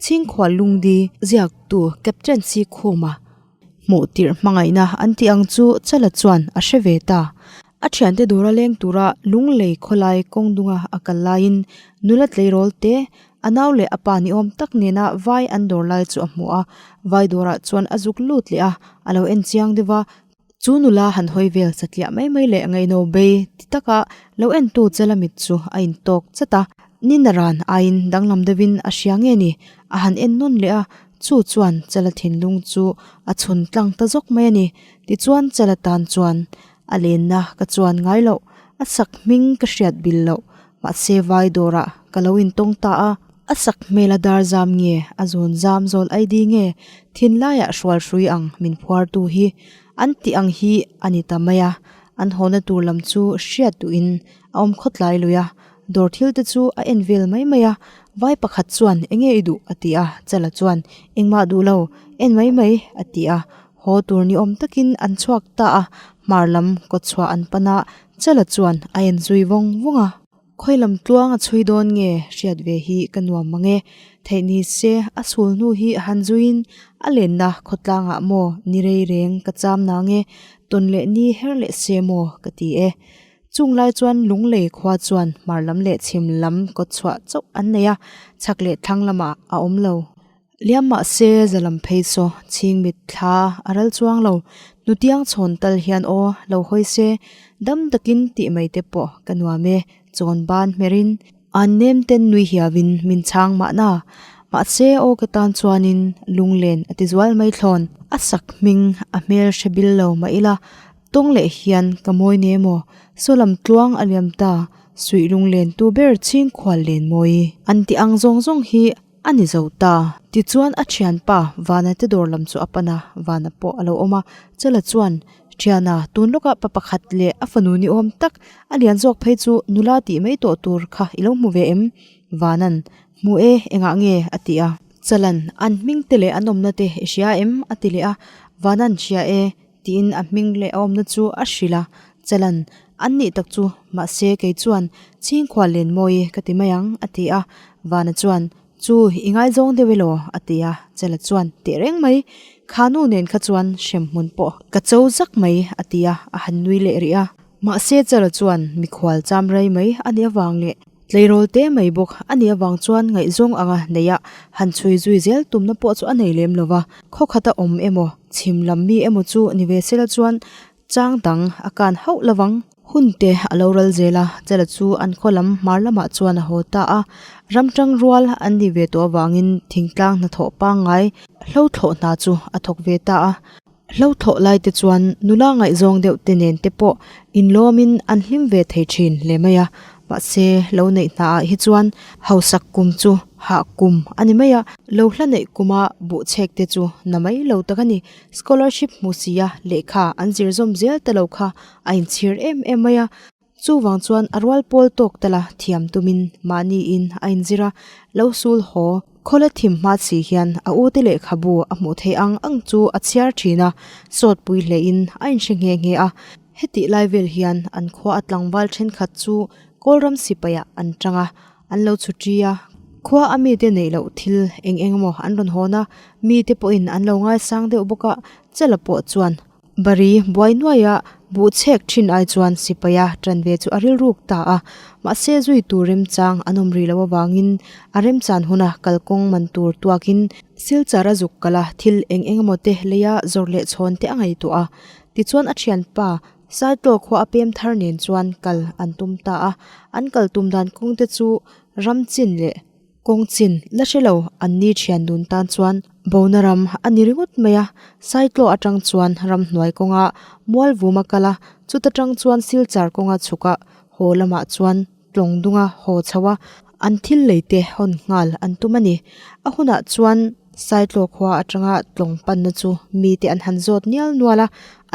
Chhingkhual lungdi ziaktu Captain Sikhuma hmuh tirh hmangaihna an tih ang chu Chala chuan a hre ve ta. A thiante dawra leng tura lunglei khawlai kawng dunga a kal laiin nula tleirawl te a nau leh a pa ni awm tak nena vai an dawr lai chu a hmu a, vai dawrah chuan a zuk lut leh a, a lo en chiang deuh a. Chu nula han hawi vel satliah mai mai leh ngaihno bei ti taka lo entu Chala mit chu a intawk chat a, Nina ran aiin danglam deuhin a hria nge ni? A han en nawn leh a, chu chuan Chala thinlung chu a chhun tlang ta zawk mai a ni. Tichuan Chala tan chuan a lenna ka chuan ngai loh, a sak hming ka hriat bil loh, mahse vai dawrah ka lo intawng ta a. A sak hmel a dar zam nge, a zawn zam zawl ID nge, thinlaiah hrual hrui ang min phuartu hi an tih ang hi a ni ta mai a, an hawna tur lam chu hriat duhin a awm khawtlai lui a, dawr thil te chu a en vel mai mai a, vai pakhat chuan enge i duh a ti a, Chala chuan engmah duh lo, en mai mai a ti a, haw tur ni awm takin an chhuak ta a, hmar lam kawtchhuah an pan a, Chala chuan a en zui vawng vawng a. Khawi lam tluang a chhui dawn nge hriat ve hi ka nuam mang e. Theih ni se a sul hnu hi han zuiin a lenna khawtlangah maw ni rei reng ka cham nang e, tawn leh ni her leh se maw ka ti e. Chung lai chuan Lunglei khua chuan hmar lam leh chhim lam kawtchhuah chauh an nei a, chhak leh thlang lamah a awm lo. Liam mah se za lam phei saw chhing mit thla a ral chuang lo, hnutiang chhawn tal hian aw lo hawi se, dam takin tih mai te pawh ka nuam e, chawn ban hmerin an nem ten nui hiauin min chhang mahna. Mahse aw ka tan chuanin lunglen a ti zual mai thlawn. A sak hming a hmel hre bil lo mah ila, tawng leh hian ka mawi ne maw, saw lam tluang a liam ta, suih lunglen tu ber chhingkhual len mawi. An tih ang zawng zawng hi A ni zo ta. Tichuan a thianpa Vana te dawr lam chu a pan a, Vana pawh a lo awm a. Chela chuan, Thiana, tun lawkah pa pakhat leh a fanu ni awm tak, a lian zawk phei chu nula tih mai tawh tur kha i lo hmu ve em? Vana'n, Hmu e, engah nge? a ti a. Chalan, An hming te leh an awmna te i hria em? a ti leh a. Vana'n, Hria e. Tiin a hming leh a awmna chu a hrilh a, Chalan, an nih tak chu, mahse kei chuan Chhingkhual Lenmawi ka ti mai ang, a ti a. Vana chuan, Chu, i ngaizawng deuh elaw? a ti a. Chala chuan, Teh reng mai, kha nu nen kha chuan hremhmun pawh ka cho zak mai, a ti a, a han nui leh rih a. Mahse Chala chuan mikhual cham rai mai a nih avang leh Tleirawl te mai bawk a nih avang chuan ngaihzawng anga neih a han chhui zui zel tumna pawh chu a nei lem lo va, khaw khata awm emaw, chhim lam mi emaw chu ni ve sela chuan chang dang a kan hauh lo vang. Hun te a lo ral zel a, Chela chu an khaw lam hmar lamah chuan a haw ta a, ramtang rual an nih ve tawh avangin thingtlang hnathawh pangngai hlo thlawh hna chu a thawk ve ta a. Hlo thawh lai te chuan nula ngaihzawng deuh te nen te pawh inlawmin an hlim ve thei thin hle mai a, mahse lo neih hna ah hi chuan hausak kum chu hah kum a ni mai a, lo hla neih kuma buh chhek te chu na mai lo tak a ni. Scholarship hmu sia lehkha an zir zawm zel ta lo kha a inchhir em em mai a. Chuvang chuan a rual pawl tawk tala thiam tumin mahniin a inzir a, lo sul haw. Khawla thim hma si hian a ute lehkhabu a hmuh theih ang ang chu a chhiar thin a, sawtpui hlein a inhre nghe nghe a. Hetih lai vel hian an khua a tlangval thenkhat chu Kawlram sipaiah an tang a, an lo chhu ṭi a. Khua a mite neih loh thil eng eng emaw an rawn hawn a, mite pawhin an lo ngaisang deuh bawk a, Chala pawh chuan Bari buai nuaia buh chhek thin ai chuan sipaia tan ve chu a rilruk ta a, mahse zui tur remchang an awm rih loh avangin a remchan huna kalkawng man tur tuakin Silchar a zuk kal a, thil eng eng emaw te leia zawrh leh chhawn te a ngaihtuah a. Tichuan a thianpa Saitlaw khua a pem thar nen chuan kal an tum ta a, an kal tum dan kawng te chu ram chin leh Kawng chin la hre lo an ni thian dun tan chuan bona ram a ni ringawt mai a, Saitlaw atang chuan ramhnuai kawnga Mualvum a kal a, chuta tang chuan Silchar kawnga chhuk a, haw lamah chuan tlawng dunga haw chho a, an thil lei te hawn nghal an tum a ni. A hunah chuan Saitlaw khua atanga tlawng panna chu mite an han zawt nial nual a,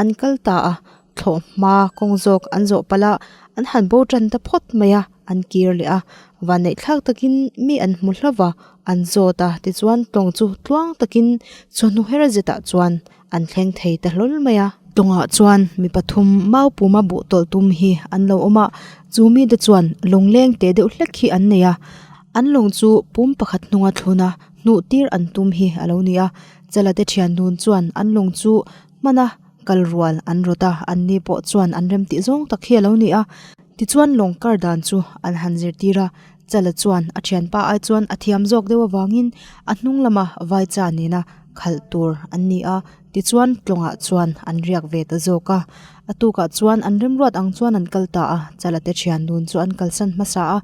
an kal ta a, thlawh hma kawng zawk an zawh palh a, an han bo tan ta phawt mai a, an kir leh a, vanneih thlak takin mi an hmu hlauh va, an zawt a, tichuan tawng chu tluang takin chawhnu her zetah chuan an thleng thei ta hlawl mai a. Tawngah chuan mi pathum mau puma buh tawlh tum hi an lo awm a, chu mite chuan lawng leng teh deuh hlek hi an nei a, an lawng chu pum pakhat hnunga thlun a. hnuh tir an tum hi a lo ni a. Chala te thian dun chuan an lawng chu hman a kal rual an rawt a, an ni pawh chuan an rem tih zawng tak hi a lo ni a. Tichuan lawng kar dan chu an han zirtir a, Chala chuan a thianpa ai chuan a thiam zawk deuh avangin a hnung lama vaicha nena khalh tur an ni a, tichuan tlawngah chuan an riak ve ta zawk a. A tukah chuan an remruat ang chuan an kal ta a, Chala te thian dun chu an kalsan hmasa a,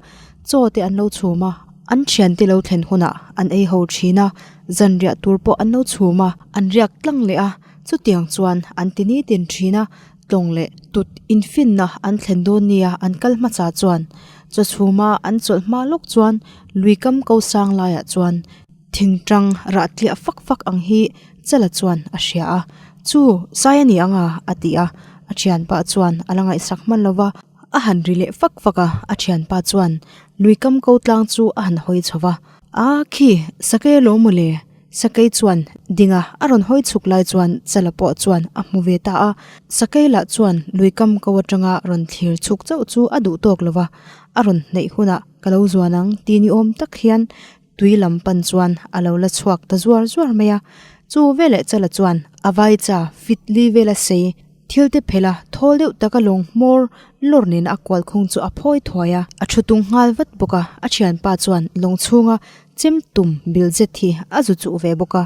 chaw te an lo chhum a, an thiante lo thlen hunah an ei ho thin a, zanriah tur pawh an lo chhum a, an riak tlang leh a, chutiang chuan an ti nitin thin a, tlawng leh tut infinna an thlen dawn nia an kal hmasa chuan chaw chhuma an chawlh hma lawk chuan lui kam ko sang laiah chuan thing tang rah tliah fak fak ang hi Chala chuan a hria a, Chu, sai a ni ang a? a ti a, a thianpa chuan a la ngaihsak hman lo va, a han ri leh fak fak a, a thianpa chuan lui kam ko tlang chu a han hawi chho va, A khi, sakei a lo maw le? Sakei chuan dinga a rawn hawi chhuk lai chuan Chala pawh chuan a hmu ve ta a, Sakei lah chuan lui kam ko atanga rawn thlir chhuk chauh chu a duh tawk lo va, a rawn hnaih hunah ka lo zuan ang ti ni awm tak hian tui lam pan chuan a lo la chhuak ta zuar zuar mai a. Chu veleh Chala chuan a vaicha fit li vela sei thil te phelh a, thawl deuh taka lawng hmawr lawr nena a kual khung chu a phawi thuai a, a thu tung nghal vat bawk a, a thianpa chuan lawng chhunga chem tum bil zet hi a zu chuh ve bawk a,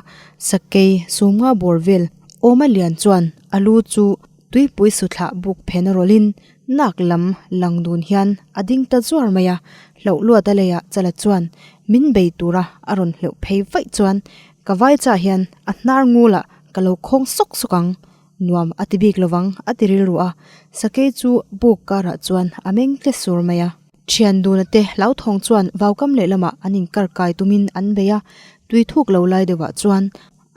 sakei sumnga bawr vel awma lian chuan a lu chu tuipui suthlah buk phen a rawlhin nak lam lang dun hian a ding ta zuar mai a, hlauh luat a leiah chala chuan min bei tura a rawn hleuh phei vaih chuan ka vai chah hian a hnar ngulah ka lo khawng sawk sawk ang. Nuam a ti bik lovang a ti rilru a, sakei chu buk karah chuan a meng tle sur mai a. Thian duna te hlauthawng chuan vaukam lehlamah an inkar kai tumin an bei a, tui thuk lo lai deuhah chuan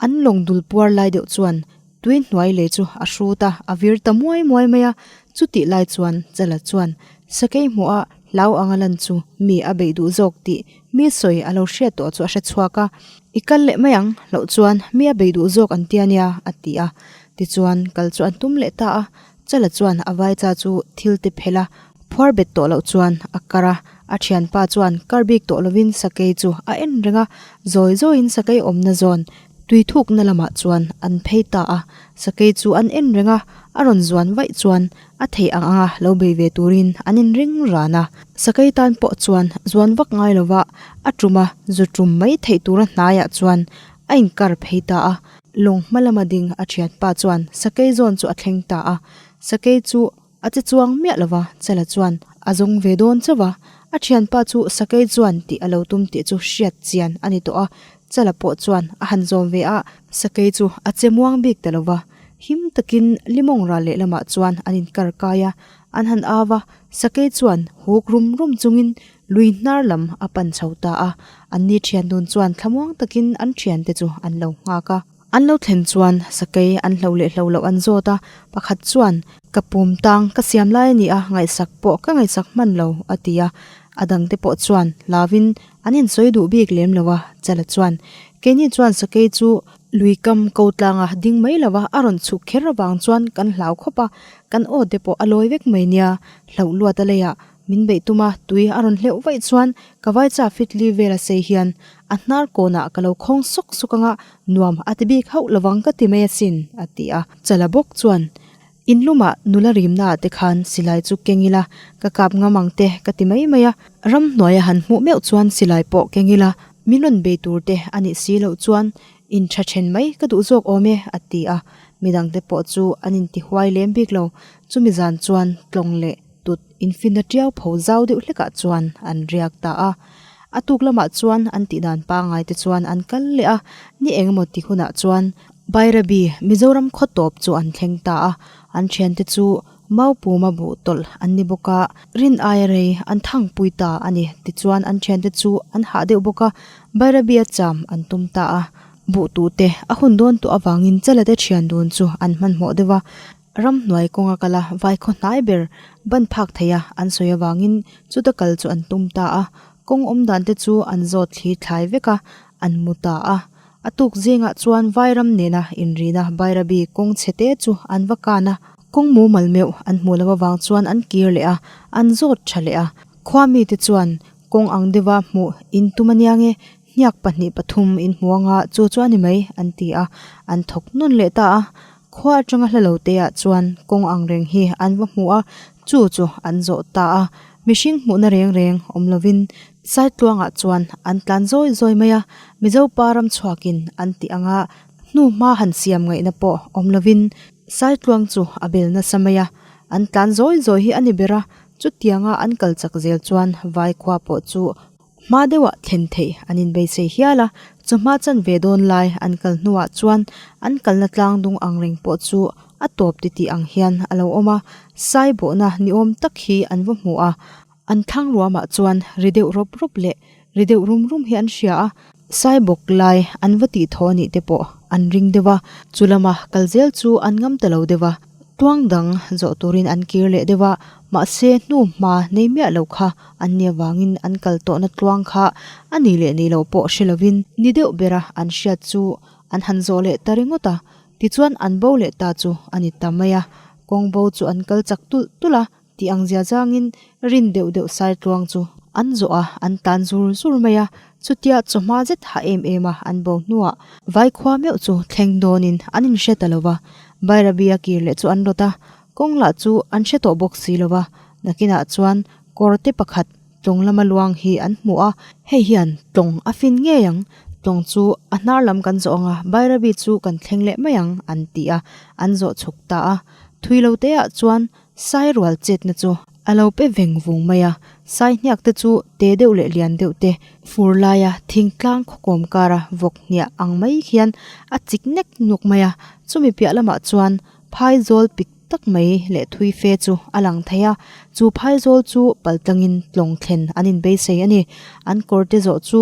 an lawng dul puar lai deuh chuan tui hnuai lei chu a hrut a, a vir ta muai muai mai a. Chutih lai chuan Chala chuan sakei hmuh a hlau anga lan chu mi a beih duh zawk tih mi sawi a lo hriat tawh chu a hre chhuak a. I kal leh mai ang, hlauh chuan mi a bei duh zawk an tia nia, a ti a. Tichuan, kal chu an tum leh ta a. Chala chuan a vaicha chu thil ti phelh a, phuar bet tawh loh chuan a kar a. A thianpa chuan kar bik tawh lovin sakei chu a en reng a, zawi zawiin sakei awmna zawn tui thukna lamah chuan an phei ta a. Sakei chu an en reng a, a rawn zuan vaih chuan A theih ang anga lo bei ve turin an inring ran a, sakei tan pawh chuan zuan vak ngai lova a tum a, zu tum mai theih tura hnaiah chuan a inkar phei ta a. Lawng hma lama ding a thianpa chuan sakei zawn chu a thleng ta a, sakei chu a che chuang miah lova Chala chuan a zawng ve dawn chauh a, a thianpa chu sakei chuan tih a lo tum tih chu hriat chian a ni tawh a, Chala pawh chuan a han zawm ve a, sakei chu a che muang bik ta lova. Him takin limawng ral lehlamah chuan an inkar kai a, an han au a, sakei chuan huk rum rum chungin lui hnar lam a pan chho ta a. Anni thian dun chuan thlamuang takin an thiante chu an lo nghak a. An lo thlen chuan sakei an hlo leh hlo loh an zawt a, pakhat chuan, Ka pum tang ka siam lai a ni a, ngaihsak pawh ka ngaihsak hman lo, a ti a. A dangte pawh chuan hlauin an insawi duh bik lem lo a, Chala chuan, Keini chuan sakei chu Lui kam ko tlanga ding mai lova a rawn chhuk kher avang chuan kan hlau khawp a, kan aw te pawh a lawi vek mai nia. Hlauh luat a leiah min beih tum a, tui a rawn hleuh vaih chuan ka vaicha fit li vel a sei hian a hnar kawnah ka lo khawng sawk sawk anga nuam a ti bik hauh lovang ka ti mai asin, a ti a. Chala bawk chuan In lumah nula rimnaah te khan silai chu keng ila, ka kap ngam ang te ka ti mai mai a. Ramhnuaia han hmuh meuh chuan silai pawh keng ila, min rawn bei tur te a nih si loh chuan in tha then mai ka duh zawk awm e, a ti a. Midangte pawh chu an intihuai lem bik lo. Chumi zan chuan tlawng leh tut infinna tiau pho zau deuh hlekah chuan an riak ta a. A tuk lamah chuan an tihdan pangngai te chuan an kal leh a, ni engemaw ti hunah chuan Bairabi, Mizoram khaw tawp chu an thleng ta a, an thiante chu Maupuma buh tawlh an ni bawk a, rin aia rei an thangpui ta a ni. Tichuan an thiante chu an hah deuh bawk a, Bairabi-a cham an tum ta a. Buh tuhte a hun dawn tawh avangin Chalate thian dun chu an hmanhmawh deuh a, Ramhnuai kawnga kala vaikhaw hnai ber ban phak theia an sawi avangin chuta kal chu an tum ta a, kawng awm dan te chu an zawt thli thlai vek a, an mu ta a. A tuk zingah chuan Vairam nena inrina Bairabi kawng chhe te chu an va kan a, kawng mumal meuh an hmuh loh avang chuan an kir leh a, an zawt tha leh a. Khua mite chuan kawng ang deuha hmuh in tum aniang e. Hniak pahnih pathum in hmu anga chu chu a ni mai, an ti a. An thawk nawn leh ta a. Khua atanga hla lo te ah chuan kawng ang reng hi an va hmu a, chu chu an zawh ta a. Mihring hmuhna reng reng awm lovin Saitluangah chuan an tlan zawi zawi mai a, Mizo pa ram chhuakin an tih anga hnu hma han siam ngaihna pawh awm lovin Saitluang chu a bel nasa mai a. An tlan zawi zawi hi a ni ber a, chutianga an kal chak zel chuan Vaikhua pawh chu Hma deuhah thlen theih an inbeisei hial a, chawhma chanve dawn lai an kal hnuah chuan an kalna tlang dung ang reng pawh chu a tawp titih ang hian a lo awm a, sai bawhna ni awm tak hi an va hmu a, an thlang ruamah chuan ri deuh rawp rawp leh ri deuh rum rum hi an hria a, sai bawk lai an va tih thaw anih te pawh an ring deuh a, chu lama kal zel chu an ngam ta lo deuh a. Tuang dang zawh turin an kir leh deuh a, mahse hnu hma nei miah lo kha an ni avangin an kal tawhna tluang kha a ni leh ni lo pawh hre lovin ni deuh bera an hriat chu an han zawh leh ta ringawt a, tichuan an bo leh ta chu a ni ta mai a, kawng bo chu an kal chak tulh tulh a. Tih ang zia zangin rin deuh deuh sai tluang chu an zawh a, an tan zur zur mai a. Chutia chawhma zet ha em em a an bo hnuah Vaikhua meuh chu thleng dawnin an inhre ta lo va. Bairabi a kir leh chu an rawt a, kawng lah chu an hre tawh bawk si lo va. Nakinah chuan kawrte pakhat tlawng lama luang hi an hmu a, hei hian tlawng a fin ngei ang, tlawng chu a hnar lam kan zawh ang a, Bairabi chu kan thleng leh mai ang an ti a, an zawh chhuk ta a. Thui lo teah chuan Sai rual chetna chu a lo pe veng vung mai a, sai hniak te chu te deuh leh lian deuh te fur laia thingtlang khawkawm kara vawk hniah ang mai hian a chik nek nuk mai a, chumi piah lamah chuan phaizawl pik tak mai leh thui fe chu a lang thei a, chu phaizawl chu paltlangin tlawng thlen an inbeisei a ni. An kawr te zawh chu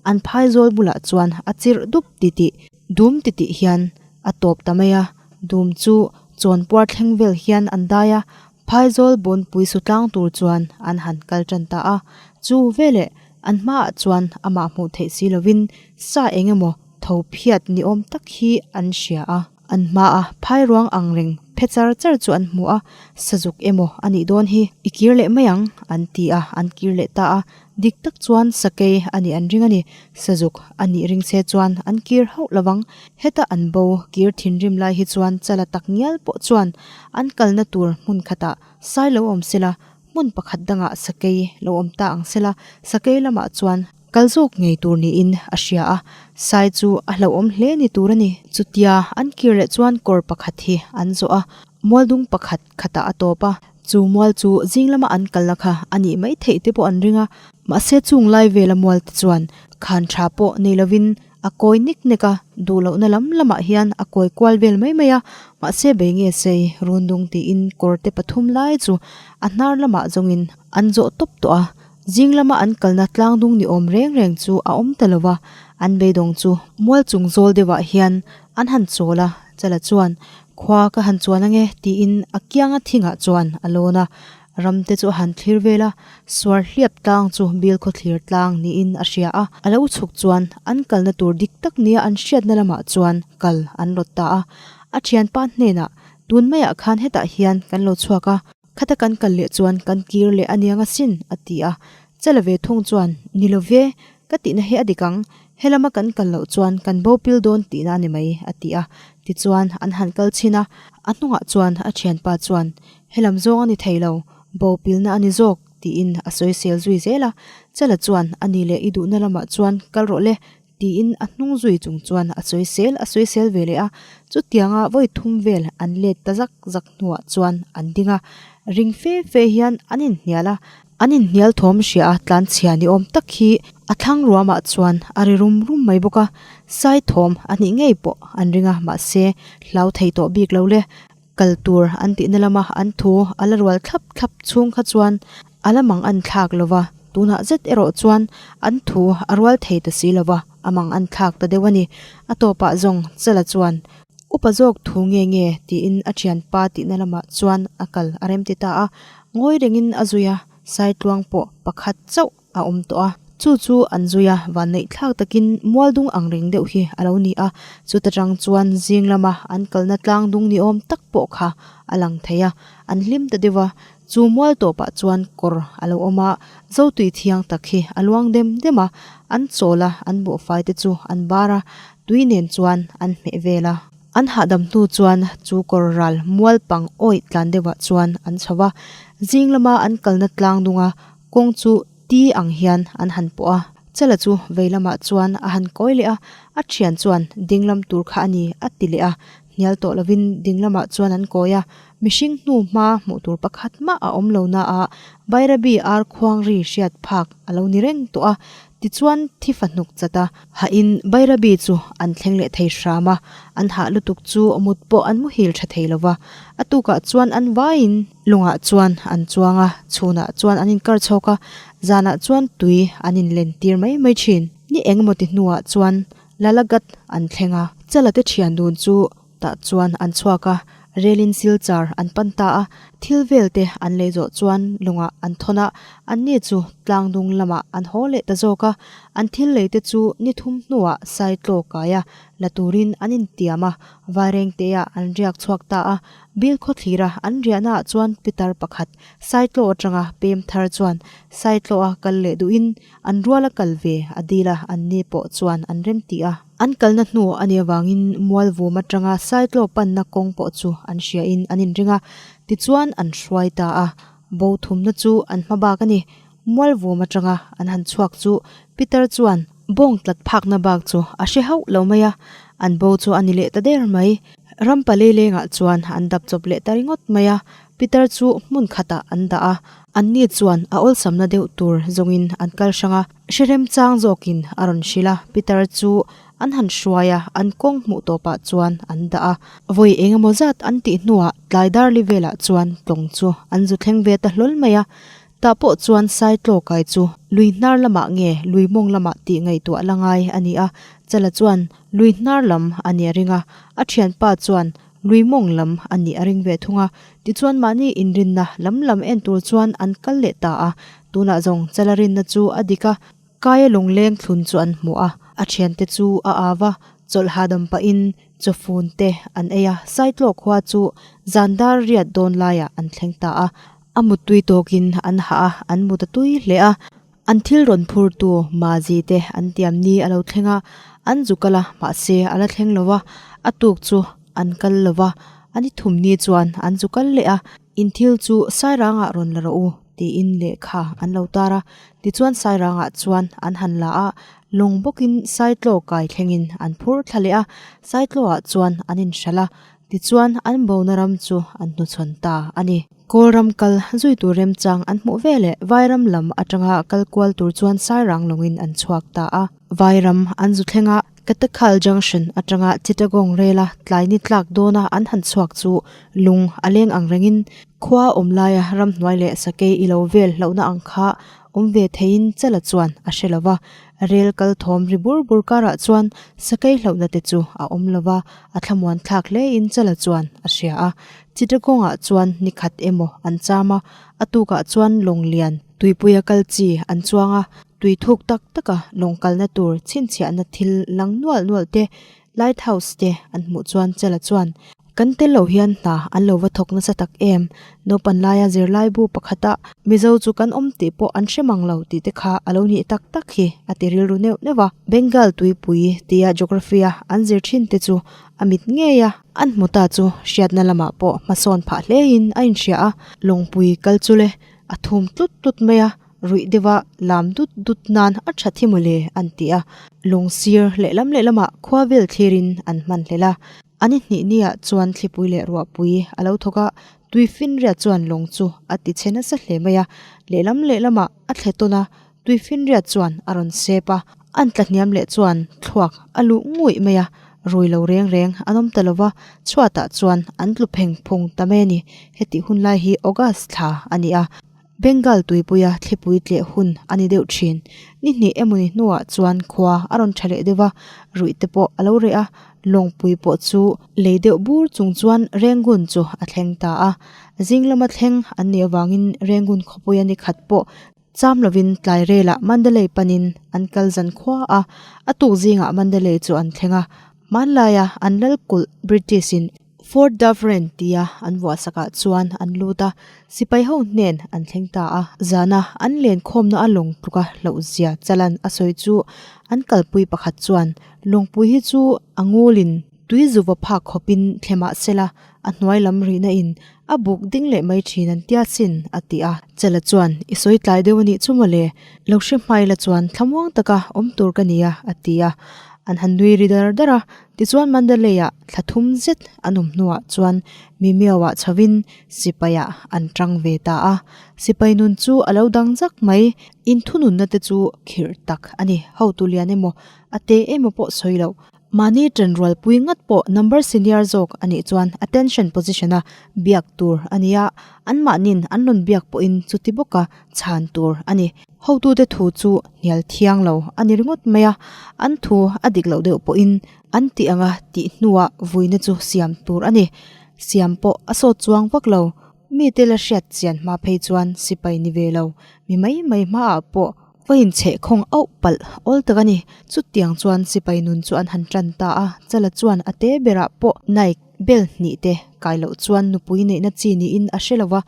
an phaizawl bulah chuan a chirh dup titih dum titih hian a tawp ta mai a, dum chu chawnpuar thleng vel hian an dai a, phaizawl bawnpui su tlang tur chuan an han kal tan ta a, chu veleh an hmaah chuan amah hmuh theih si lovin sa eng emaw tho phiat ni awm tak hi an hria a, an hmaa phairuang ang reng phe char char chu an hmu a, sazuk emaw a nih dawn hi i kir leh mai ang an ti a, an kir leh ta a. Dik tak chuan sakei a nih an ring a ni. Sazuk a nih ring se chuan an kir hauh lo vang. Heta an bo kir thinrim lai hi chuan chala tak ngial pawh chuan an kalna tur hmun khatah sai lo awm sela, hmun pakhat dangah sakei lo awm ta ang sela, sakei lamah chuan kal zawk ngei tur niin a hria a, sai chu a hlauhawm hle ni tur a ni. Chutia an kir leh chuan kawr pakhat hi an zawh a, mualdung pakhat khatah a tawp a. Chu mual chu zing lama an kalna kha a nih mai theih te pawh an ring a, mahse chung lai vela mual te chuan khan tha pawh nei lovin a kawi nek nek a, duh lohna lam lamah hian a kawi kual vel mai mai a, mahse bei nge sei rundung tiin kawr te pathum lai chu a hnar lamah zawngin an zawh tawp tawh a, zing lama an kalna tlang dung ni awm reng reng chu a awm ta lo va, an beidawng chu mual chung zawl deuhah hian an han chawl a, Chala chuan Khua ka han chuan ange tiin a kianga thingah chuan a lawn a, ram te chu a han thlir vel a, suar hliap tlang chu bil khawthlir tlang niin a hria a, a lo chhuk chuan an kalna tur dik tak nia an hriatna lamah chuan kal an rawt ta a, a thianpa hnenah tun maiah khan hetah hian kan lo chhuak a, Khata kan kal leh chuan kan kir leh a niang asin, a ti a. Chela ve thung chuan, Ni lo ve, ka tihna hi a dik ang. Helama kan kal loh chuan kan bo pil dawn tihna a ni mai, a ti a. Tichuan, an han kal chhin a, a hnungah chuan a thianpa chuan, Helam zawng a ni thei lo, bo pilna a ni zawk, tiin a sawisel zui zel a. Chela chuan, A ni leh i duhna lamah chuan kal rawh le, Tiin a hnung zui chung chuan a sawisel a sawisel ve leh a, chutianga vawi thum vel an let ta zak zak hnuah chuan an ding a, ring fe fe hian an inhnial a, an inhnial thawm hria a tlanchhia ni awm tak hi a thlang ruamah chuan a ri rum rum mai bawk a, sai thawm a hnih ngei pawh an ring a, mahse hlau thei tawh bik lo le. Kal tur an tihna lama an thu a la rual thlap thlap chhung kha chuan a la mang an thlak lo va, tunah zet erawh chuan an thu a rual thei ta si lo va, a mang an thlak ta deuh a ni. A tawpah zawng Chala chuan, Upa zawk thu nge nge? tiin a thianpa tihna lamah chuan a kal a rem ti ta a, ngawi rengin a zui a, Saitluang pawh pakhat chauh a awm tawh a, chu chu an zui a, vanneih thlak takin mual dung ang reng deuh hi a lo ni a, chuta tang chuan zing lama an kalna tlang dung ni awm tak pawh kha a lang thei a, an hlim ta deuh a, Chu mual tawpah chuan kawr a lo awm a, Zotui thiang tak hi a luang dem dem a, an chawl a, an buhfai te chu an bar a, tui nen chuan an hmeh vel a. An hahdam hnu chuan chu kawr ral mual pang awih tlan deuhah chuan an chho a, zing lama an kalna tlang dunga kawng chu ti ang hian an han pawh a. Chala chu vei lamah chuan a han kawi leh a, a thian chuan ding lam tur kha a ni a ti leh a, hnial tawh lovin ding lamah chuan an kawi a, mihring hnu hma hmuh tur pakhat mah a awm lo na a, Bairabi ar khuang ri hriat phak a lo ni reng tawh a, tichuan thi fa hnuk chat a, hahin Bairabi chu an thleng leh thei hram a, an hah lutuk chu mut pawh an muhil tha thei lo va, a tukah chuan an vaiin lungah chuan an chuang a, chhunah chuan an inkar chhawk a, zanah chuan tui an inlen tir mai mai thin. Ni engemaw ti hnuah chuan Lalagat an thleng a. Chala te thian dun chu tah chuan an chhuak a, relin Silchar an pan ta a, thil vel te an lei zawh chuan lungah an thawn a, anni chu tlang dung lamah an haw leh ta zawk a, an thil lei te chu ni thum hnuah Saitlaw kaia la turin an intiam a, Vairengte-ah an riak chhuak ta a, Bil khawthlira an riahnaah chuan pitar pakhat Saitlaw atanga pem thar chuan Saitlaw-a kal leh duhin An ruala kal ve a dil a, an ni pawh chuan an rem tih a. An kalna hnu a nih avangin Mualvum atanga Saitlaw panna kawng pawh chu an hriain an inring a, tichuan an hruai ta a. Bo thumna chu an hma bak a ni. Mualvum atanga an han chhuak chu Peter chuan bawng tlat phakna bak chu a hre hauh lo mai a, an bo chu a ni leh ta der mai. Rampa leilengah chuan an dap chawp leh ta ringawt mai a, Peter chu hmun khatah an dah a, anni chuan a awlsamna deuh tur zawngin an kal hrang a, hre remchang zawkin a rawn hrilh a, Peter chu an han hruai a, an kawng hmuh tawpah chuan an dah a. Vawi eng emaw zat an tih hnuah tlai darli velah chuan tlawng chu an zu thleng ve ta hlawl mai a, tah pawh chuan Saitlaw kai chu lui hnar lamah nge lui mawng lamah tih ngaihtuah la ngai a ni a, Chala chuan lui hnar lam a nih a ring a, a thianpa chuan Lui mawng lam a nih a ring ve thung a, tichuan mahni inrinna lam lam en tur chuan an kal leh ta a, tunah zawng Chala rinna chu a dik a, Kaia lungleng thlun chu an hmu a, a thiante chu a au a, chawlh hahdam pahin chawfun te an ei a, Saitlaw khua chu zan dar riat dawn laiah an thleng ta a, a muttui tawkin an hah a, an mut a tui hle a. An thil rawn phurtu Mazi te an tiam ni a lo thleng a, an zu kal a, mahse a la thleng lo va, a tuk chu an kal lo va, a ni thum ni chuan an zu kal leh a, in thil chu Sairangah rawn la rawh u tiin lehkha an lo tar a, tichuan Sairangah chuan an han la a, lawng bawkin Saitlaw kai thlengin an phur thla leh a, Saitlawah chuan an inhralh a, Tichuan, an bona ram chu an hnuchhawn ta a ni. Kawlram kal zui tur remchang an hmuh veleh Vairam lam atanga kal kual tur chuan Sairang lawngin an chhuak ta a. Vairam an zu thleng a, Katakhal Junction atanga Chittagong rela tlai ni tlak dawna an han chhuak chu lung a leng ang rengin khua awm laia ramhnuai leh sakei ilo vel hlauhna ang kha awm ve theiin Chala chuan a hre lo va. Rel kal thawm ri bur bur karah chuan sakei hlauhna te chu a awm lo va, a thlamuan thlak hlein Chala chuan a hria a. Chittagong-ah chuan ni khat emaw an cham a, a tukah chuan lawng lian tuipuia kal chi an chuang a, tui thuk tak taka lawng kalna tur chhinchhiahna thil lang nual nual te Lighthouse te an hmuh chuan Chala chuan, Kan tel lo hian hna an lo va thawk nasa tak em? Naupan laia zirlaibu pakhata Mizo chu kan awm tih pawh an hre mang lo tih te kha a lo nih tak tak hi a ti rilru neuh neuh a. Bengal tuipui tia Geography-a an zir thin te chu a mit ngei a, an hmu ta chu hriatna lamah pawh hmasawn phah hlein a inhria a, lawngpui kal chu le a thum tlut tlut mai a. Ruih deuha lam dut dut nan a tha thi mawle an ti a, lung sir lehlam lehlamah khua vel thlirin an hman hlel a. A ni hnih niah chuan thlipui leh ruahpui a lo thawk a, tui finriat chuan lawng chu a ti chhe nasa hle mai a, lehlam lehlamah a thle tawn a, tui finriat chuan a rawn sep a, an tla hniam leh chuan thluak a luh nguih mai a, rui lo reng reng an awm ta lo va, chhuatah chuan an tlu pheng phung ta mai a ni. Hetih hun lai hi August thla a ni a. Bengal tuipuia thlipui tleh hun a ni deuh thin. Ni hnih emawni hnuah chuan khua a rawn tha leh deuh va, ruih te pawh a lo reh a, lawngpui pawh chu lei deuh bur chung chuan Rangoon chu a thleng ta a. Zing lama thleng an nih avangin Rangoon khawpuia ni khat pawh cham lovin tlai relah Mandalay panin an kal zan khua a, a tuk zingah Mandalay chu an thleng a. Hmanlaia an lal kulh British-in. Fort Dufferin tia an vuahsakah chuan an lut a, sipai ho hnen an thleng ta a. Zana an lenkhawmna a lawng tluka hlauhzia chalan a sawi chu an kalpui pakhat chuan lawngpui hi chu a ngulin tui zuva phak khawpin thle mah sela a hnuai lam rihna in a buk ding leh mai thin an tia sin a ti a. Chala chuan i sawi tlai deuh a nih chu mawle, lo hre hmai la chuan thlamuang taka awm tur ka nia a ti a. An han nui ri dar dar a, tichuan Mandalay-ah thla thum zet an awm hnuah chuan Mimeo-ah chhovin Sipai-ah an tang ve ta a. Sipai nun chu a lo dang zak mai, inthununna te chu khirh tak a ni. Hotu lian emaw, a te emaw pawh sawi loh. Mahni ṭanrualpui ngat pawh number senior zawk a nih chuan attention position-a biak tur a ni a, anmahnin an rawn biak pawhin chuti bawka chhan tur a ni. Hotute thu chu hnial thiang lo a ni ringawt mai a, an thu a dik loh deuh pawhin an tih anga tih hnuah vuina chu siam tur a ni. Siam pawh a sawt chuang vak lo. Mite la hriat chian hma phei chuan sipai ni ve lo, mi mai mai hmaah pawh Va inchheh khawng auh palh awl tak a ni. Chutiang chuan sipai nun chu an han tan ta a, Chala chuan a te berah pawh Naik bel hnih te kai loh chuan nupui neihna chi niin a hre lo va,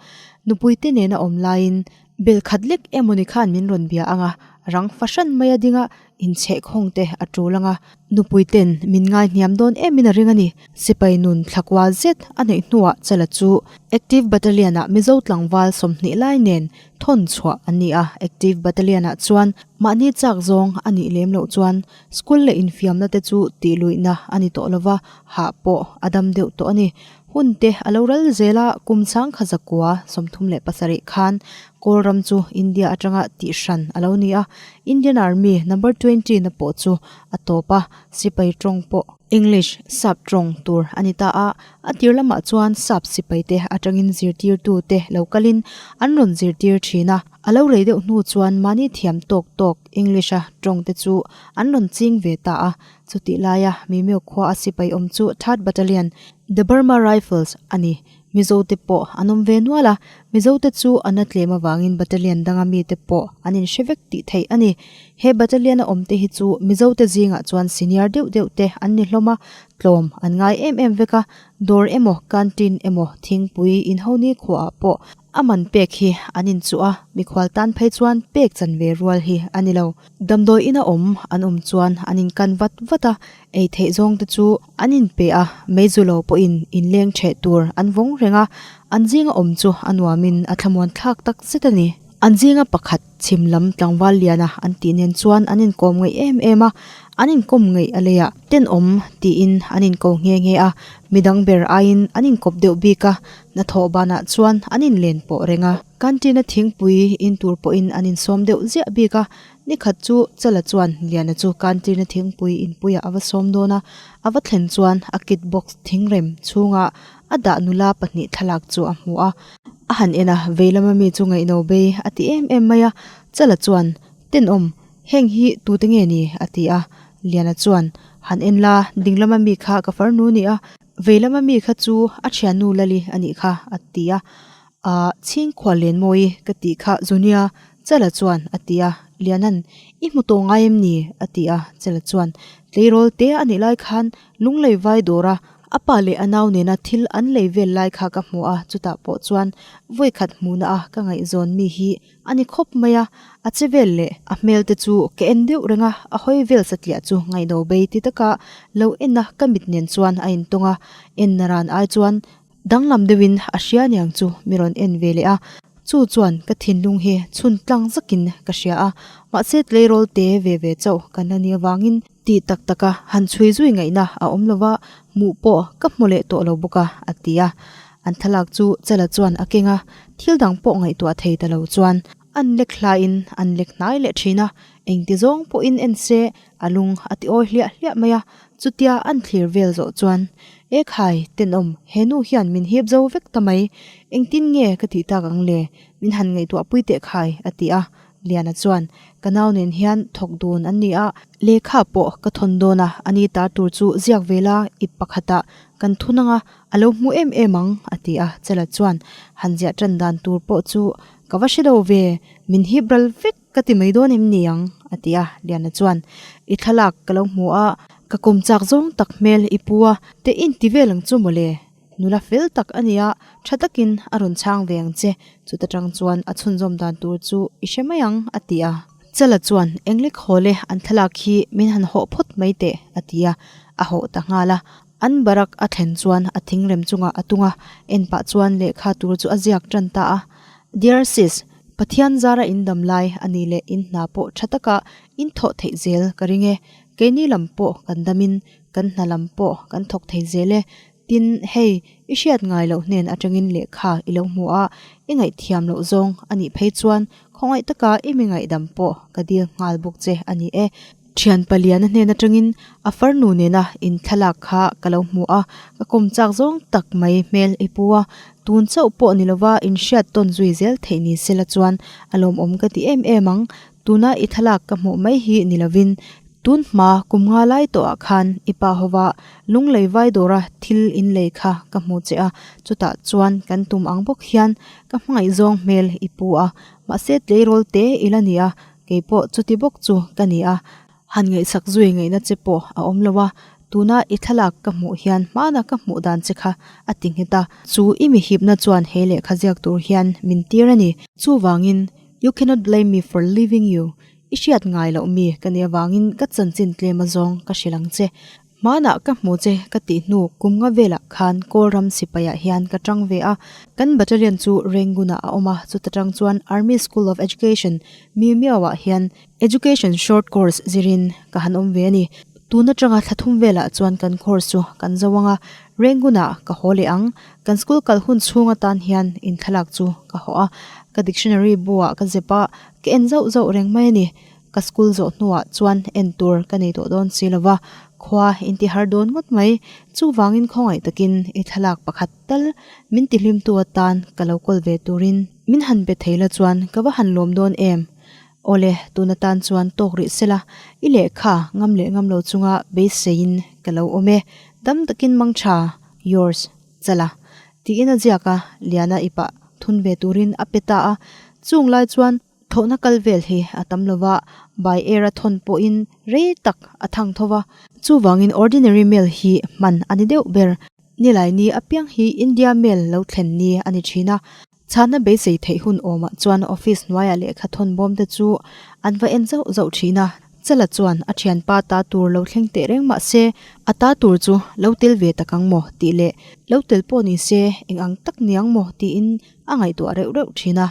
nupui te nena awm laiin bel khat lek emawni khan min rawn bia ang a, rang fahran mai a ding a, inchheh khawng te a tul ang a, nupui ten min ngai hniam dawn emin a ring a ni. Sipai nun thlakua zet a neih hnuah Chala chu Active Battalion-ah Mizo tlangval 20 lai nen Thawn chhuah an ni a, Active Battalion-ah chuan mahni chak zawng a nih lem loh chuan school leh infiamna te chu tih luihna a ni tawh lova, hah pawh a dam deuh tawh a ni. Hun te a lo ral zel a, kum changkha zakua 37 khan Kawl ram chu India atanga tih hran a lo ni a, Indian Army number 20 na pawh chu a tawp a, sipai tawng pawh English sap tawng tur a ni ta a, A tir lamah chuan sap sipaite atangin zirtirtute lo kalin an rawn zirtir thin a, a lo rei deuh hnu chuan mahni thiam tawk tawk English-a tawngte chu an rawn ching ve ta a. Chutih laia Mimeo khua a sipai awm chu Third Battalion, The Burma Rifles, a ni. Mizote pawh an awm ve nual a, Mizote chu an a tlem avangin battalion danga mite pawh an inhre vek tih theih a ni. He battalion a awmte hi chu Mizote zingah chuan senior deuh deuh te an ni hlawm a, Tlawm an ngai em em vek a, dawr emaw canteen emaw thingpui inho nikhuaah pawh a man pek hi an inchuh a, mikhual tan phei chuan pek chan ve rual hi a ni lo. Damdawi ina awm an awm chuan an inkan vat vat a, ei theih zawng te chu an inpe a, meizu lo pawhin inleng ṭheh tur an vawng reng a, an zinga awm chu a nuamin a thlamuan thlak tak zet a ni. An zinga pakhat chhim lam tlangval liana an tih nen chuan an inkawm ngaih em em a, an inkawm ngaih a leiah tenawm tiin an inko nghe nghe a, midang ber aiin an inkawp deuh bik a, hnathawh banah chuan an inlen pawh reng a. Canteen-a thingpui in tur pawhin an insawm deuh ziah bik a, nikhat chu Chala chuan Liana chu canteen-a thingpui inpuiah a va sawm dawn a, a va thlen chuan a kit box thingrem chhungah A dah nula pahnih thlalak chu a hmu a, a han en a, vei lama mi chu ngaihno bei a ti em em mai a, Chala chuan, Tenawm, heng hi tute nge ni? a ti a, Liana chuan, Han en la, ding lama mi kha ka farnu ni a, vei lama mi kha chu a thiannu Lali a nih kha, a ti a, Ahh, chhingkhual Lenmawi ka tih kha Zunia, Chala chuan a ti a, Liana'n, I hmu tawh ngai em ni? a ti a, Chala chuan, Tleirawl te a nih lai khan lunglei vai dawr a, A pa leh a nau nena thil an lei vel lai kha ka hmu a, chutah pawh chuan vawikhat hmuhna a ka ngaihzawn mi hi a ni khawp mai a, a che vel leh a hmel te chu ka en deuh reng a, a hawi vel satliah chu ngaihno bei ti taka lo en a ka mit nen chuan a intawng a, en na ran ai chuan danglam deuhin a hria niang chu mi rawn en ve leh a, chu chuan ka thinlung hi chhun tlang zakin ka hria a, mahse tleirawl te ve ve chauh kan la nih avangin Tih tak taka han chhui zui ngaihna a awm lo va, hmuh pawh ka hmu leh tawh lo bawk a, a ti a. An thlalak chu Chala chuan a keng a, thil dang pawh ngaihtuah thei ta lo chuan an lek hlaiin an lek hnai leh thin a, engti zawng pawhin en se a lung a ti awi hliah hliah mai a, chutia an thlir vel zawh chuan, E khai, tenawm, he nu hian min hip zo vek ta mai, engtin nge ka tih tak ang le, min han ngaihtuahpui teh khai, a ti a. Liana chuan, Ka nau nen hian thawk dun an ni a, lehkha pawh ka thawn dawn a, a ni tar tur chu ziak ve la, ip pakhatah kan thun ang a, a lo hmu em em ang, a ti a. Chela chuan, Han ziah tan dan tur pawh chu ka va hre lo ve, min hip ral vek ka ti mai dawn em ni ang, a ti a. Liana chuan, I thlalak ka lo hmu a, ka kawm chak zawng tak hmel i pu a, te in ti vel ang chu mawle. Nula fel tak a nia, tha takin a rawn chhang ve ang che, chuta tang chuan a chhunzawm dan tur chu i hre mai ang, a ti a. Chala chuan, Englek haw le, an thlalak hi min han hawh phawt mai teh, a ti a, a hawh ta nghal a. An barak a thlen chuan a thingrem chungah a tung a, en pah chuan lehkha tur chu a ziak tan ta a. Dear sis, Pathian zara in dam lai a ni leh in hna pawh tha taka in thawh theih zel ka ring e. Keini lam pawh kan damin kan hna lam pawh kan thawk thei zel e. Tin, hei, i hriat ngai loh hnen atangin lehkha i lo hmu a, i ngaihthiam loh zawng a nih phei chuan khawngaih taka i mi ngaihdam pawh ka dil nghal bawk che a ni e. Thian paliana hnen atangin a farnu nena in thlalak kha ka lo hmu a, ka kawm chak zawng tak mai hmel i pu a, tun chauh pawh ni lova in hriat tawn zui zel theih ni sela chuan a lawmawm ka ti em em ang. Tuna i thlalak ka hmuh mai hi ni lovin tun hma kum nga lai tawhah khan i pa hova lunglei vai dawra thil in lei kha ka hmu che a, chutah chuan kan tum ang bawk hian ka hmangaih zawng hmel i pu a, mahse tleirawl te i la ni a, Kei pawh chuti bawk chu ka ni a, han ngaihsak zui ngaihna che pawh a awm lo a, tuna i thlalak ka hmuh hian hmana ka hmuh dan che kha a ti nghet a, chu i mihipna chuan he lehkha ziak tur hian min tir a ni. Chuvangin, you cannot blame me for leaving you, i hriat ngai loh mi ka nih avangin ka chanchin tlem azawng ka hrilh ang che. Hmanah ka hmu che ka tih hnu kum nga velah khan Kawlram sipaiah hian ka tang ve a, kan battalion chu Rangoon-ah a awm a, chuta tang chuan Army School of Education, Mimiau-ah hian Education Short Course zirin ka han awm ve a ni. Tun atanga thla thum velah chuan kan course chu kan zo ang a, Rangoon-ah ka haw leh ang. Kan school kal hun chhung atan hian inthlalak chu ka hawh a, ka dictionary bu-ah ka zep a, ka en zauh zauh reng mai a ni. Ka school zawh hnuah chuan en tur ka nei tawh dawn si lova, khua in ti har dawn ngawt mai. Chuvangin khawngaih takin i thlalak pakhat tal min ti hlimtu atan ka lo kawl ve turin min han be thei la chuan ka va han lawm dawn em. Awle, tun atan chuan tawk rih sela, i lehkha ngam leh ngam lo chunga beiseiin ka lo awm e. Dam takin mang tha, yours, Chala. Tiin a ziak a, Liana i pah thun ve turin a pe ta a. Chung lai chuan Thawhna kal vel hi a tam lo va, by air a thawn pawhin rei tak a thang tho va. Chuvangin ordinary mail hi hman a ni deuh ber. Nilai ni apiang hi India mail lo thlen ni a ni thin a. Chhana beisei theih hun awmah chuan office hnuaiah lehkha thawn bawm te chu an va en zauh zauh thin a. Chala chuan a thianpa ta tur lo thleng teh reng mah se, a ta tur chu lo tel ve tak ang maw tih leh lo tel pawh ni se eng ang tak niang maw tiin a ngaihtuah reuh reuh thin a,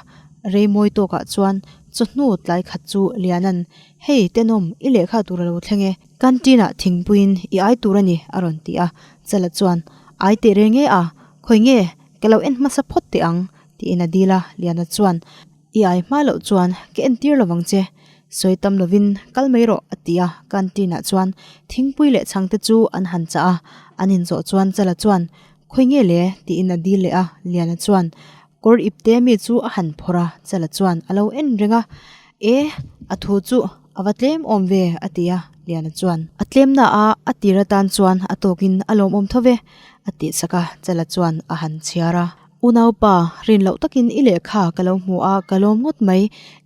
rei mawi tawkah chuan chawhnu tlai khat chu Liana'n, Hei, tenawm, i lehkha tur a lo thleng e, canteen-ah thingpuiin i ai tur a ni, a rawn ti a. Chala chuan, Ai teh reng e a, khawi nge, ka lo en hmasa phawt teh ang, tiin a dil a, Liana chuan, I ai hma loh chuan ka entir lovang che, sawi tam lovin kal mai rawh, a ti a, canteen-ah chuan thingpui leh chhangte chu an han chah a, an inzawh chuan Chala chuan, Khawi nge le? tiin a dil leh a, Liana chuan kawr ipte mi chu a han phawrh a, Chala chuan a lo en reng a, E, a thu chu a va tlem awm ve, a ti a, Liana chuan a tlem na a, a tir atan chuan a tawkin a lawmawm tho ve, a tih sak a, Chala chuan a han chhiar a. Unaupa, rin loh takin i lehkha ka lo hmu a, ka lawm ngawt mai,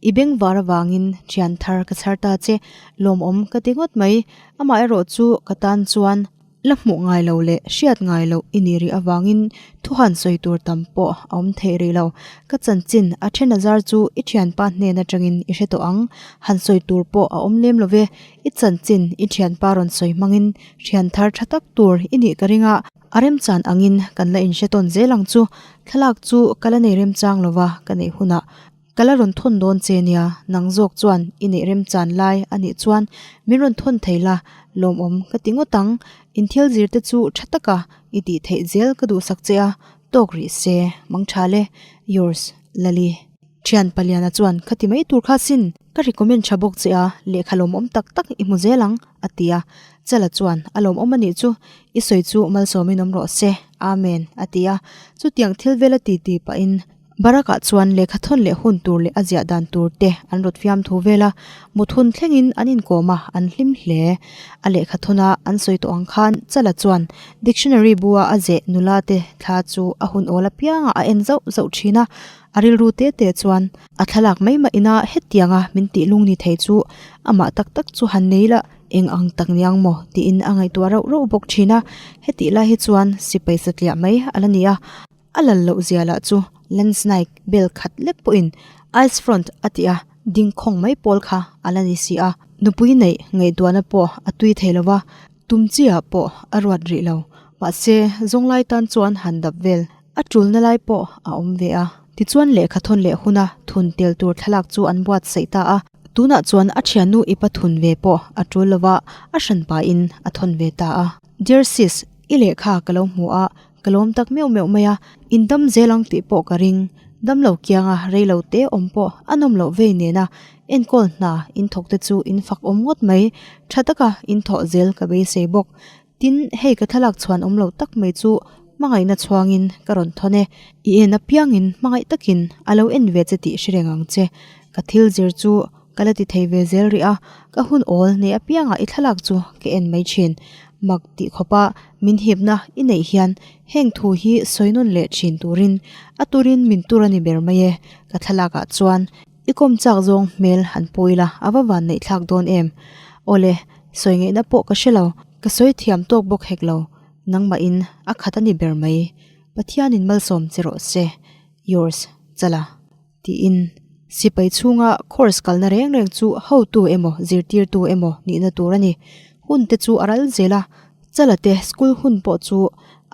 i bengvar avangin thian thar ka chhar ta che, lawmawm ka ti ngawt mai, amaherawh chu ka tan chuan La hmuh ngai lo leh hriat ngai loh i nih rih avangin thu han sawi tur tam pawh a awm theih rih lo. Ka chanchin a then azar chu i thianpa hnen atangin i hre tawh ang. Han sawi tur pawh a awm lem lo ve. I chanchin i thianpa rawn sawi hmangin thian thar tha tak tur i nih ka ring a. A remchan angin kan la inhre tawn zel ang chu. Thlalak chu ka la nei remchang lo va, ka neih hunah Ka la rawn thawn dawn che nia, nang zawk chuan i neih remchan lai a nih chuan min rawn thawn thei la, lawmawm ka ti ngawt ang. In thil zir te chu tha taka i tih theih zel ka duhsak che a, tawk rih se, mang tha le, yours, Lali. Thian Paliana chuan kha ti mai tur kha sin, ka recommend tha bawk che a, lehkha lawmawm tak tak i hmu zel ang, a ti a. Chala chuan a lawmawm a nih chu, i sawi chu malsawmin awm rawh se, Amen, a ti a. Chutiang thil vela ti ti pahin Barak-ah chuan lehkha thawn leh hun tur leh a ziah dan tur te an rawt fiam thu vel a, mut hun thlengin an inkawm a, an hlim hle. A lehkha thawna an sawi tawh ang khan Chala chuan dictionary bu-a a zeh nula te thla chu a hun awl apiangah a en zauh zauh thin a, a rilru te te chuan a thlalak mai mah ina hetianga min tih lung ni thei chu amah tak tak chu han nei la. eng ang tak niang maw tiin a ngaihtuah rauh rauh bawk thin a, hetih lai hi chuan sipai satliah mai a la ni a, a lal loh zia lah chu Lance Naik bel khat lek pawhin Ice Front a tih a ding khawng mai pawl kha a la ni si a, nupui neih ngaihtuahna pawh a tui thei lo va, tum chi ah pawh a ruat rih lo, mahse zawnglai tan chuan han dap vel. A tulna lai pawh a awm ve a. Tichuan lehkha thawn leh huna thun tel tur thlalak chu an buatsaih ta a. Tunah chuan a thiannu ipa thun ve pawh a tul lova, a hran pahin a thawn ve ta a. Dear sis, i lehkha ka lo hmu a, ka lawm tak meuh meuh mai a, in dam zel ang tih pawh ka ring. Damlo kianga reilo te awm pawh a nawm loh vei nena enkawl hna in thawk te chu in fak awm ngawt mai. Tha taka in thawh zel ka beisei bawk. Tin, hei ka thlalak chhuan awm lo tak mai chu hmangaihna chhuangin ka rawn thawn e. I en apiangin hmangaih takin a lo en ve che tih hre reng ang che. Ka thil zir chu ka la ti thei ve zel rih a, ka hun awl nei apiangah i thlalak chu ka en mai thin. Mak tih khawpa min hipna i neih hian heng thu hi sawi nawn leh thin turin a turin min tur a ni ber mai e. Ka thlalakah chuan I kawm chak zawng hmel han pu ila a va van neih thlak dawn em? Awle, sawi ngaihna pawh ka hre lo, ka sawi thiam tawk bawk hek lo, nangmahin a khat a ni ber mai. Pathianin malsawm che rawh se, yours, Chala. Tiin sipai chhunga course kalna reng reng chu hotu emaw zirtirtu emaw nihna tur a ni. Hun te chu a ral zel a, Chala te school hun pawh chu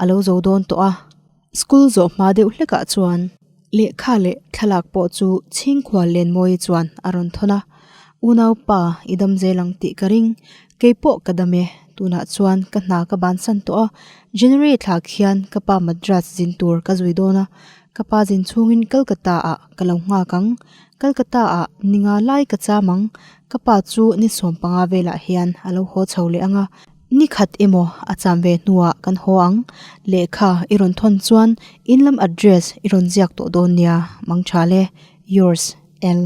a lo zo dawn tawh a. School zawh hma deuh hlekah chuan lehkha leh thlalak pawh chu Chhingkhual Lenmawii chuan a rawn thawn a, Unaupa i dam zel ang tih ka ring, kei pawh ka dam e, tunah chuan ka hna ka bansan tawh a, January thla khian ka pa Madras zin tur ka zui dawn a, ka pa zin chhungin Calcutta ah ka lo nghak ang, Calcutta ah ninga lai ka cham ang, ka pa chu ni 15 velah hian a lo haw chho leh ang a. Ni khat emaw a cham ve hnuah kan haw ang. Lehkha i rawn thawn chuan in lam address i rawn ziak tawh dawn nia, Mangthal e, Yours, L.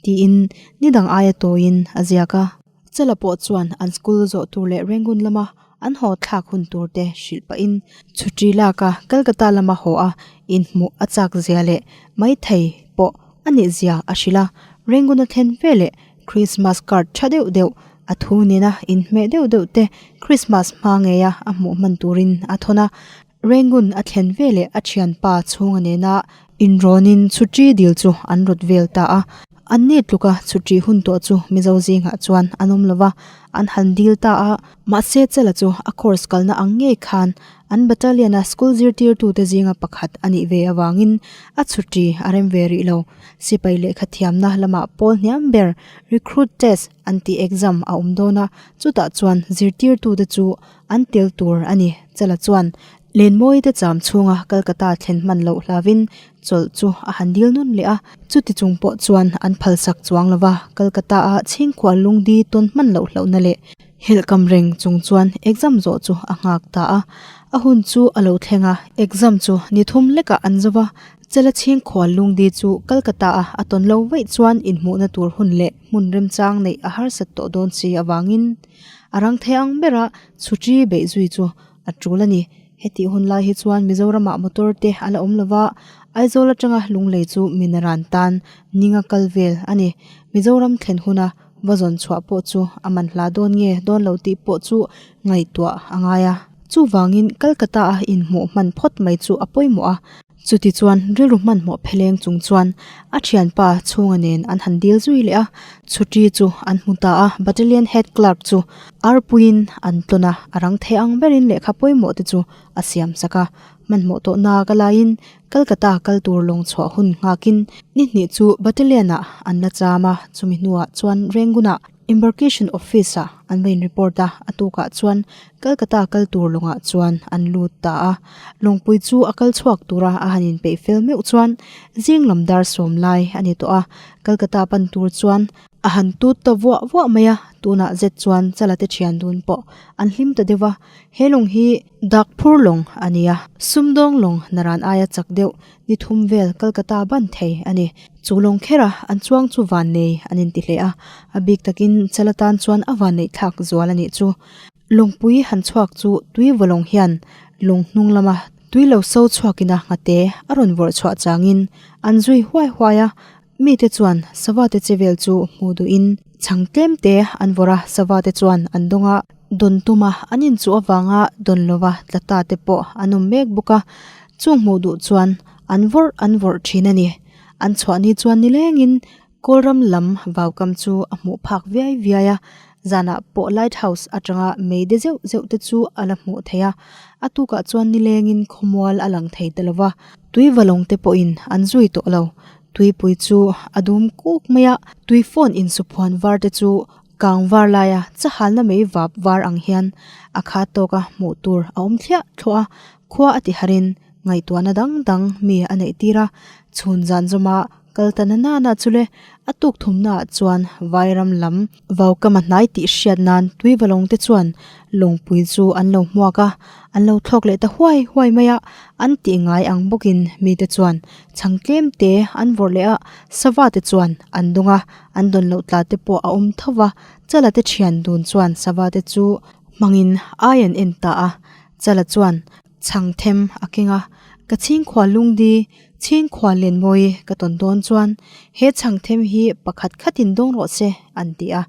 Tiin ni dang aia tawiin a ziak a. Chala pawh chuan an school zawh tur leh Rangoon lama an haw thlak hun tur te hrilh pahin chhuṭi laka Calcutta lama haw a inhmuh a chak zia leh maithei pawh a nih zia a hrilh a. Rangoon a thlen veleh Christmas card tha deuh deuh a thu nena inhmeh deuh deuh te Christmas hma ngeia a hmuh hman turin a thawn a. Rangoon a thlen veleh a thianpa chhunga nena inrawnin chhuṭi dil chu an rawt vel ta a. Anni tluka chhuṭi hun tawh chu Mizo zingah chuan an awm lova, an han dil ta a. Mahse Chala chu a course kalna ang ngei khan an battalion-a school zirtirtute zinga pakhat a nih ve avangin a chhuṭi a rem ve rih lo. Sipai lehkha thiamna lamah pawl hniam ber recruit test an tih exam a awm dawn a, chutah chuan zirtirtute chu an tel tur a ni. Chala chuan Lenmawite cham chhunga Calcutta thlen hman loh hlavin chawlh chu a han dil nawn leh a, chuti chung pawh chuan an phalsak chuang lo va, Calcutta-a chhingkhual lungdi tawn hman loh hlauhna leh helhkam reng chung chuan exam zawh chu a nghak ta a. A hun chu a lo thleng a, exam chu ni thum lekah an zo va, Chela chhingkhual lungdi chu Calcutta-a a tawn lo vaih chuan inhmuhna tur hun leh hmun remchang neih a harsat tawh dawn si avangin a rang thei ang bera chhuṭi beih zui chu a tul a ni. Hetih hun lai hi chuan Mizoramah motor te a la awm lova, Aizawl atanga Lunglei chu Minaran tan ninga kal vel a ni. Mizoram thlen huna va zawn chhuah pawh chu a man hla dawn nge dawn lo tih pawh chu ngaihtuah a ngai a. Chuvangin Calcutta-a inhmuh hman phawt mai chu a pawimawh a. Chuti chuan rilru hmanhmawh pheleng chung chuan a thianpa chhunga nen an han dil zui leh a, chhuṭi chu an hmu ta a, Battalion Head Clerk chu arpuiin an tlawn a, a rang thei ang berin lehkha pawimawh te chu a siam sak a. Hmanhmawh tawh nak a laiin Calcutta kal tur lawng chhuah hun nghakin ni hnih chu Battalion-ah an la cham a, chumi hnuah chuan Rangoon-ah Embarkation Office-ah an va in report a, a tukah chuan Calcutta kal tur lawngah chuan an lut ta a. Lawngpui chu a kal chhuak tura a han inpeih fel meuh chuan zing lam dar sawm lai a ni tawh a, Calcutta pan tur chuan a han tut ta vuah vuah mai a, tunah zet chuan Chala te thian dun pawh an hlim ta deuh va, he lawng hi dak phur lawng a ni a, sumdawng lawng naran aia chak deuh Ni thum vel Calcutta ban thei a ni. Chu lawng khera an chuang chu vannei an inti hle a, a bik takin Chala tan chuan a vanneih thlak zual a nih chu. Lawngpui han chhuak chu tui vawlawng hian lawng hnung lama tui lo so chhuakin a nghate a rawn vawrh chhuah changin an zui huai huai a. Mite chuan savate che vel chu hmuh duhin chhang tlem te an vawrh a, savate chuan an dawng a, dawn tuma an inchuh avanga dawn lova tla ta te pawh an awm mek bawk a, chung hmuh duh chuan an vawrh an vawrh thin a ni. An chhuah ni chuan nilengin Kawlram lam vaukam chu a hmuh phak viai viai a, zanah pawh light house atanga mei de zeuh zeuh te chu a la hmuh theih a, a tukah chuan nilengin khawmual a lang thei ta lo va, tui valawng te pawhin an zui tawh lo. Tuipui chu a dum kuk mai a, tui phone insuphuan var te chu kang var laia chahalna mei vap var ang hian a khat tawka hmuh tur a awm thliah thluah a, khua a ti harin ngaihtuahna dang dang mi a neih tir a, chhun zan zawma Kal ta na nana chu le, a tuk thumnaah chuan Vairam lam vaukama hnai tih hriat nan Tuivalawng te chuan lawngpui chu an lo hmuak a, an lo thlawk leh ta huai huai mai a, an tih ngai ang bawkin mite chuan chhang tlem te an vawrh leh a, sava te chuan an dawng a, an dawn loh tla te pawh a awm tho va, Chala te thian dun chuan sava te chu hmangin ai an en ta a, Chala chuan Chhang them a keng a, ka chhingkhua lungdi, chhingkhua lenmawi ka tawn dawn chuan he chhang them hi pakhat khatin dawng rawh se an ti a,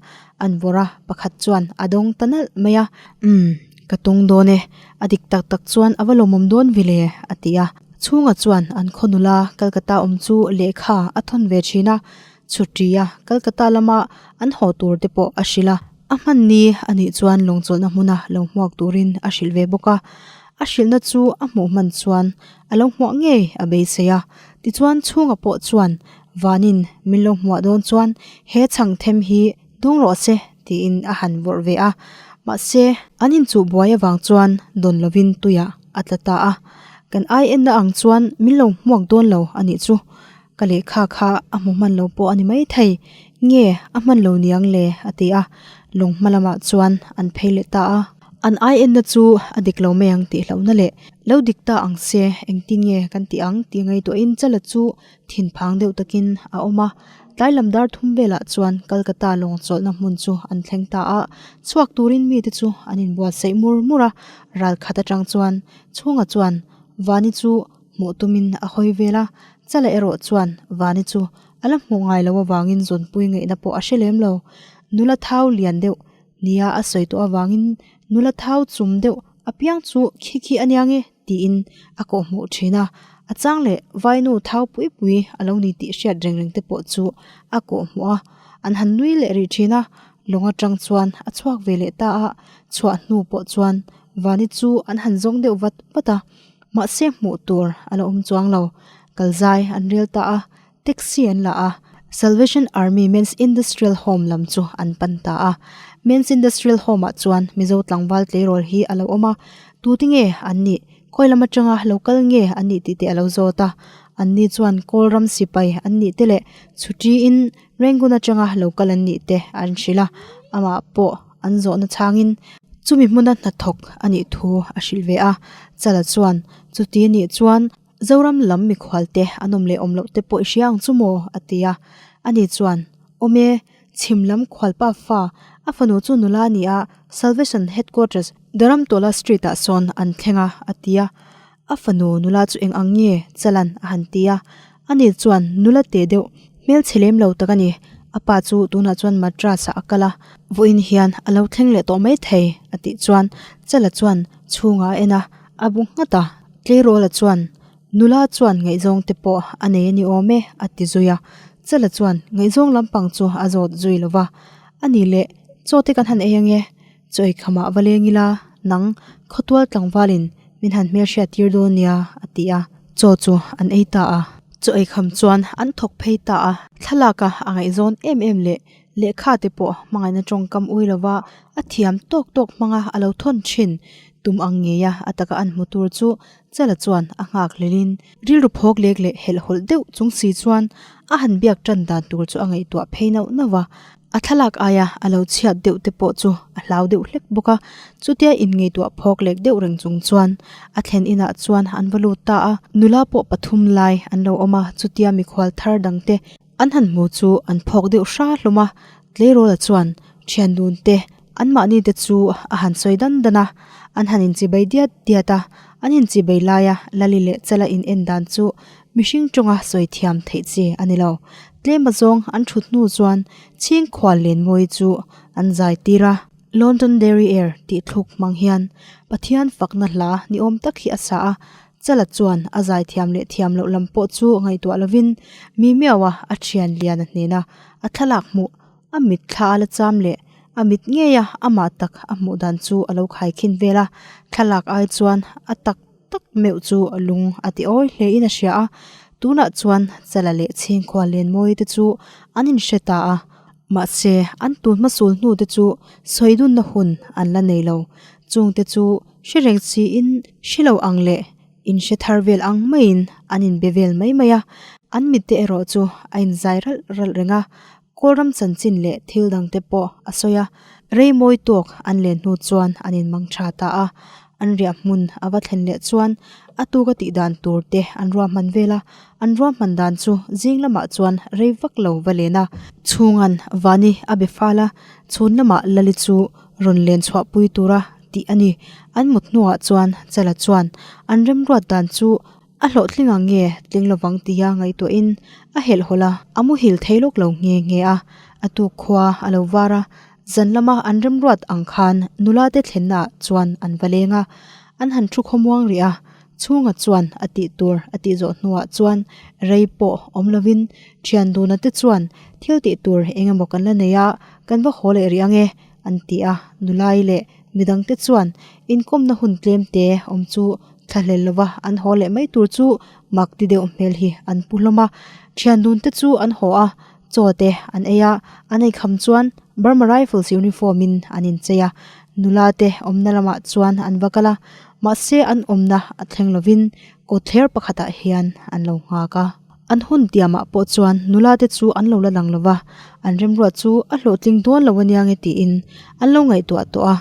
an vawrh a, pakhat chuan a dawng ta nalh mai a, umm ka tawng dawn e, a dik tak tak chuan a va lawmawm dawn vile a ti a, chhunga chuan an khaw nula Calcutta awm chu lehkha a thawn ve thin a, chhuṭi a Calcutta lama an haw tur te pawh a hrilh a. A hman ni a nih chuan lawngchawlhna hmuna lo hmuak turin a hrilh ve bawk a, a hrilhna chu a hmuh hman chuan a lo hmuah ngei a beisei a. Tichuan chhunga pawh chuan vanin min lo hmuah dawn chuan he chhang them hi dawng rawh se tiin a han vawrh ve a, mahse an inchuh buai avang chuan dawn lovin tuiah a tla ta a, kan ai enna ang chuan min lo hmuak dawn lo a nih chu. Ka lehkha kha a hmu hman lo pawh a ni maithei, nge a hman lo niang le? a ti a, lawng hma lamah chuan an phei leh ta a. An ai enna chu a dik lo mai ang tih hlauhna leh lo dik ta ang se engtin nge kan tih ang tih ngaihtuahin Chala chu thinphang deuh takin a awm a. Tlai lam dar thum velah chuan Calcutta lawng chawlhna hmun chu an thleng ta a, chhuak turin mite chu an inbuatsaih mur mur a, ral khat atang chuan chhunga chuan Vani chu Hmuh tumin a hawi vel a, Chala erawh chuan Vani chu a la hmuh ngai loh avangin zawnpui ngaihna pawh a hre lem lo. Nula thau lian deuh nia a sawi tawh avangin nula thau chum deuh apiang chu khi khi a nia nge tiin a kawhhmuh thin a, a chang leh vainu thau pui pui a lo ni tih hriat reng reng te pawh chu a kawhhmuh a, an han nui leh rih thin a, lawng atang chuan a chhuak ve leh ta a, chhuah hnu pawh chuan Vani chu an han zawng deuh vat vat a. Mahse hmuh tur a la awm chuang lo. Kalzai an rel ta a, taxi an la a, Salvation Army Men's Industrial Home lam chu an pan ta a. Men's Industrial Home ah chuan Mizo tlangval tleirawl hi a lo awm a, tute nge an nih, khawi lam atanga lo kal nge an nih tih te a lo zawt a. Anni chuan Kawlram sipai an nih te leh chhuṭiin Rangoon atanga lo kal an nih te an hrilh a, amah pawh an zawhna chhangin chumi hmuna hnathawk a nih thu a hrilh ve a. Chala chuan, Chuti a nih chuan Zoram lam mikhual te an awm leh awm loh te pawh i hria ang chu maw? a ti a. Ani chuan, Awm e, chhim lam khualpa fa, a fanu chu nula a ni a, Salvation Headquarters, Dharamtola Street ah sawn an thleng a, a ti a. A fanu nula chu eng ang nge Chalan a han ti a, ani chuan nula teh deuh hmelchhe lem lo tak a ni. A pa chu tunah chuan Madras ah a kal a, vawiin hian a lo thleng leh tawh mai thei a tih chuan Chala chuan chhungah a en a, a bu nghat a. Tleirawla chuan nula chuan ngaihzawng te pawh a nei a ni awm e a ti zui a, Chala chuan ngaihzawng lampang chu a zawt zui lo va, a ni leh chaw te kan han ei ange Chaw eikham ah va leng ila, nang khawtual tlangvalin min han hmelhriat tir dawn nia a ti a, chaw chu an ei ta a. Chaw eikham chuan an thawk phei ta a, thlalak a a ngaihzawn em em leh lehkha te pawh hmangaihna tawngkam ui lova a thiam tawk tawk hmanga a lo thawn thin tum ang ngei a, a taka an hmu tur chu Chala chuan a nghak hlelin rilru phawk lek leh helhhawlh deuh chung si chuan a han biak tan dan tur chu a ngaihtuah phei nauh nauh a. A thlalak aia a lo chhiat deuh te pawh chu a hlau deuh hlek bawk a, chutia inngaihtuah phawk lek deuh reng chung chuan a thlen inah chuan an va lut ta a, nula pawh pathum lai an lo awm a, chutia mikhual thar dang te an han hmu chu an phawk deuh hra hlawm a, tleirawla chuan thian dun te anmahni te chu a han sawi dan dan a, an han inchibei diat diat a, an inchibei laia Lali leh Chala in en dan chu mihring tawnga sawi thiam theih chi a ni lo. Tlem azawng an thut hnu chuan Chhingkhual Lenmawi chu an zai tir a. Londonderry Air tih thluk hmang hian Pathian fakna hla ni awm tak hi a sa a, Chala chuan a zai thiam leh thiam loh lam pawh chu ngaihtuah lovin mi miau a a thian lian a hnena a thlalak hmuh a mit thla a la cham leh a mit ngei a amah tak a hmuh dan chu a lo khaikhin vel a, thlalak ai chuan a tak tak meuh chu lung a ti awi hle in a hria a, tunah chuan Chala leh Chhingkhua Lenmawi te chu an inhre ta a, mahse an tun hmasul hnu te chu sawi dunna hun an la nei lo, chung te chu hre reng siin hre lo ang leh inhre thar vel ang maiin an inbe vel mai mai a, an mitte erawh chu a inzai ralh ralh reng a, Kawlram chanchin leh thil dang te pawh a sawi a, rei mawi tawk an len hnu chuan an inmang tha ta a, an riah hmun a va thlen leh chuan a tuka tih dan tur te an ruahman vel a, an ruahman dan chu zing lamah chuan rei vak lo va len a, chhungan Vani a be fal a, chhun lamah Lali chu rawn len chhuah pui tura tih a ni, an mut hnuah chuan Chala chuan an remruat dan chu A hlawhtling ang nge tling lovang tia ngaihtuahin a helhhawlh a, a muhil thei lawk lo nghe nghe a. A tuk khua a lo var a, zan lama an remruat ang khan nula te thlennaah chuan an va leng a. An han thu khawmuang rih a, chhunga chuan a tih tur a tih zawh hnuah chuan rei pawh awm lovin thian duna te chuan thil tih tur eng emaw kan la nei a, kan va haw leh rih ang e an ti a. Nulai leh midangte chuan inkawmna hun tlem te awm chu Thlahlel lova an haw leh mai tur chu mak ti deuh hmel hi an pu hlawm a. Thian dun te chu an haw a, chaw te an ei a, an ei kham chuan Burma Rifles uniform in an inchei a. Nula te awmna lamah chuan an va kal a, mahse an awmna a thleng lovin kawtthler pakhatah hian an lo nghak a. An hun tiamah pawh chuan nula te chu an lo la lang lova, an remruat chu a hlawhtling dawn lo aniang e tiin an lo ngaihtuah tawh a.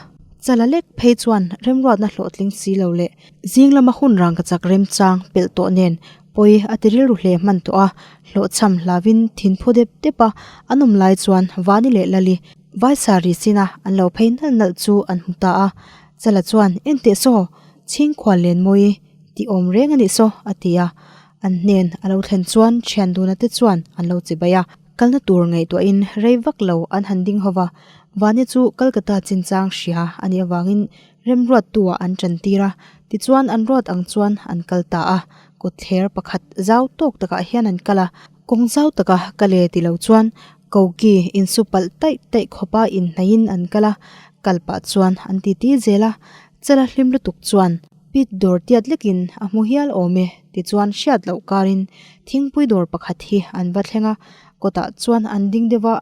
Chala lek phei chuan remruatna hlawhtling si lo leh zing lama hun rang ka chak remchang pelh tawh nen pawi a ti rilru hle hman tawh a, hlawhchham hlavin thin phu dep dep a an awm lai chuan Vani leh Lali Vaisari sina an lo phei nalh nalh chu an hmu ta a. Chala chuan, Enteh saw, Chhingkhual Lenmawi tih awm reng a nih saw, a ti a. An hnen a lo thlen chuan thian duna te chuan an lo chi bai a, kalna tur ngaihtuahin rei vak lo an han ding ho va, Vani chu Calcutta chinchang hria a nih avangin remruattu-ah an tan tir a, tichuan an ruat ang chuan an kal ta a, kawtthler pakhat zau tawk takah hian an kal a, kawng zau taka kal e ti lo chuan koki insu palh taih taih khawpa inhnaihin an kal a, kal pah chuan an titi zel a, Chala hlim lutuk chuan Pit dawr tiat lekin a hmu hial awm e tichuan hriat loh karin thingpui dawr pakhat hi an va thleng a, kawtah chuan an ding deuh a,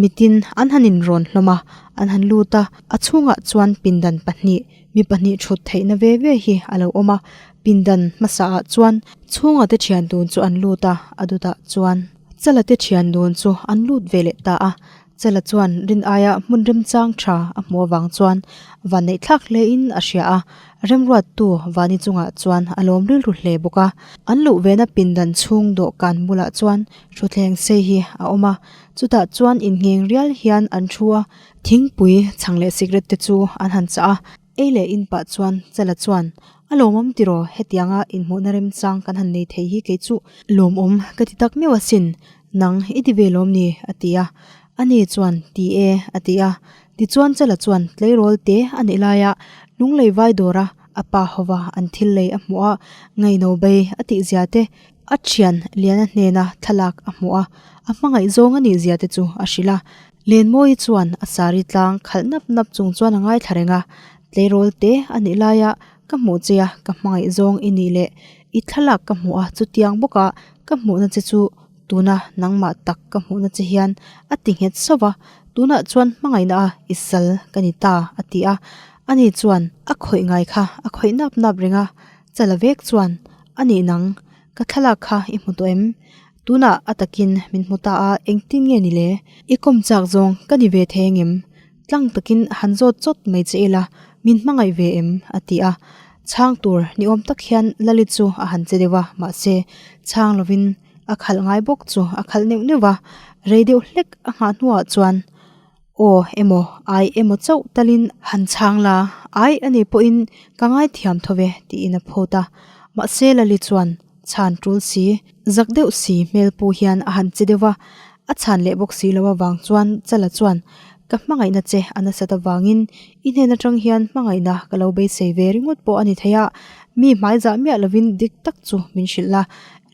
mitin an han inrawn hlawm a, an han lut a, a chhungah chuan pindan pahnih mi pahnih thut theihna ve ve hi a lo awm a, pindan hmasaah chuan chhunga te thian dun chu an lut a, a dutah chuan Chala te thian dun chu an lut ve leh ta a. Chela chuan rin aia hmun remchang tha a hmuh avang chuan vanneih thlak hle in a hria a, remruattu Vani chungah chuan a lawm rilru hle bawk a. An luh vena pindan chhung dawhkan bulah chuan thutthleng sei hi a awm a, chutah chuan inngheng rial hian an thu a, thingpui chhang leh sikret te chu an han chah a. Ei leh in pah chuan Chela chuan, A lawmawm tiraw, hetianga inhmuhna remchang kan han nei thei hi kei chu lawmawm ka ti tak meuh asin, nang i ti ve lawm ni? a ti a. Ani chuan, Ti e, a ti a. Tichuan Chela chuan tleirawl te a nih laia lunglei vai dawra a pa hova an thil lei a hmuh a, ngaihno bei a tih zia te, a thian Liana hnena thlalak a hmuh a, a hmangaih zawng a nih zia te chu a hrilh a. Lenmawi chuan a sari tlang khalh nap nap chung chuan a ngaithla reng a, tleirawl te a nih laia ka hmuh che a, ka hmangaih zawng i nih leh i thlalak ka hmuh a, chutiang bawka ka hmuhna che chu tuna nangmah tak ka hmuhna che hian a ti nghet sauh va, tunah chuan hmangaihna a i sal ka ni ta a ti a, ani chuan a khawih ngai kha a khawih nap nap reng a, chala vek chuan a nih nang ka thlalak kha i hmu tawh em? Tunah a takin min hmu ta a, engtin nge ni le? I kawm chak zawng ka ni ve thei angem? Tlang takin han zawt chawt mai che ila, min hmangaih ve em? a ti a. Chhang tur ni awm tak hian Lali chu a han che deuh a, mahse chhang lovin a khalh ngai bawk chu a khalh neuh neuh va. Rei deuh hlek a nghah hnuah chuan Aw emaw ai emaw chauh talin han chhang la, ai a nih pawhin ka ngaithiam tho ve tiin a phut a. Mahse Lali chuan chhan tul si, zak deuh si hmel pu hian a han che deuh va. A chhan leh bawk si lo avang chuan Chala chuan, Ka hmangaihna che a nasat avangin i hnen atang hian hmangaihna ka lo beisei ve ringawt pawh a ni thei a, mi hmaizah miah lovin dik tak chu min hrilh la,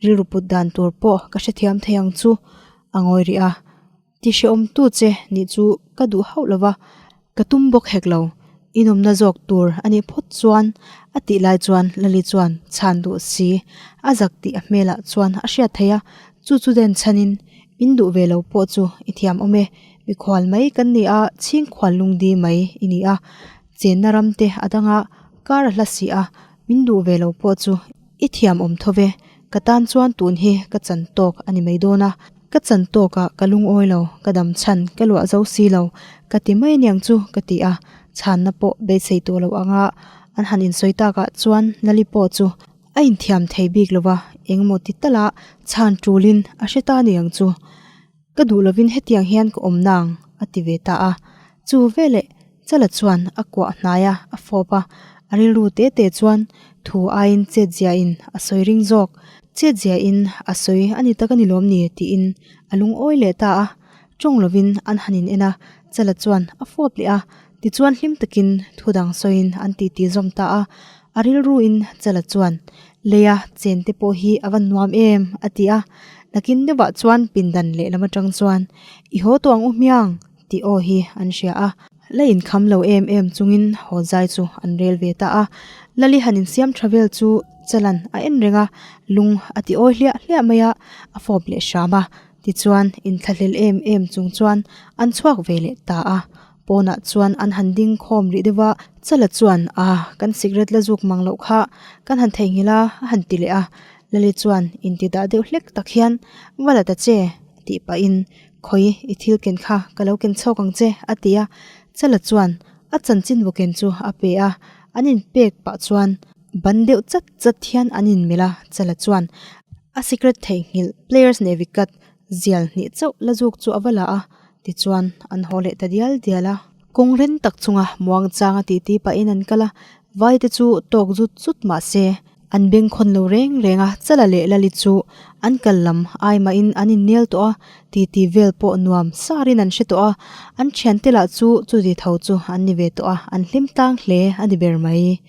rilru put dan tur pawh ka hrethiam thei ang chu a ngawi rih a. Ti hrehawmtu che nih chu ka duh hauh lo va, ka tum bawk hek lo. Inawmna zawk tur a nih phawt chuan a tih lai chuan Lali chuan chhan duh si a zak tih a hmelah chuan a hriat theih a, chu chu den chhanin min duh ve lo pawh chu i thiam awm e, mikhual mai kan ni a, chhingkhual lungdi mai i ni a, chenna ram te a dang a, kar a hla si a, min duh ve lo pawh chu i thiam awm tho ve, ka tan chuan tun hi ka chan tawk a ni mai dawn a. Ka chan tawkah ka lungawi lo, ka dam chhan ka luah zo si lo, ka ti mai aniang chu ka ti a, chhanna pawh beisei tawh lo anga an han insawi takah chuan Lali pawh chu a inthiam thei bik lo va, engemaw ti tala chhan tulin a hre ta aniang chu. Ka duh lovin hetiang hian ka awm nang a ti ve ta a, chu veleh Chala chuan a kuah hnai a, a fawp a, a rilru te te chuan thu aiin chet ziahin a sawi ring zawk. Chet ziahin a sawi a ni tak a ni lawm ni tiin a lungawi leh ta a. Tawng lovin an han in en a, Chala chuan a fawp leh a, tichuan hlim takin thu dang sawiin an titi zawm ta a. A rilruin Chala chuan, Leia chen te pawh hi a va nuam em? a ti a. Nakin deuhah chuan pindan lehlam atang chuan, I haw tawh ang u hmiang? Tih aw hi an hria a, la inkham lo em em chungin haw zai chu an rel ve ta a. Lali han insiam tha vel chu Chalan a en reng a, lung a ti awi hliah hliah mai a, a fawp leh hram a. Tichuan inthlahlel em em chung chuan an chhuak ve leh ta a. Pawnah chuan an han ding khawm rih deuh a, Chala chuan, Ah, kan sikret la zuk mang loh kha kan han theihnghilh a, a han ti leh a. Lali chuan intidah deuh hlek tak hian, Va la ta che, tih pahin Khawi, i thil ken kha ka lo ken chhawk ang che, a ti a. Chala chuan a chanchin bu ken chu a pe a, an inpek pah chuan ban deuh chat chat hian an inmelh a. Chala chuan a secret theihnghilh players neh vikat zial hnih chauh la zuk chu a va la a, tichuan an haw leh ta dial dial a. Kawng ren tak chunga muangchanga titi pahin an kal a, vaite chu tawk zut zut mah se An bengkhawn lo reng reng a, Chala leh Lali chu an kal lam ai mahin an innel tawh a, titi vel pawh nuam sarin an hre tawh a, an thiante lah chu chuti tho chu an ni ve tawh a, an hlim tlang hle a ni ber mai.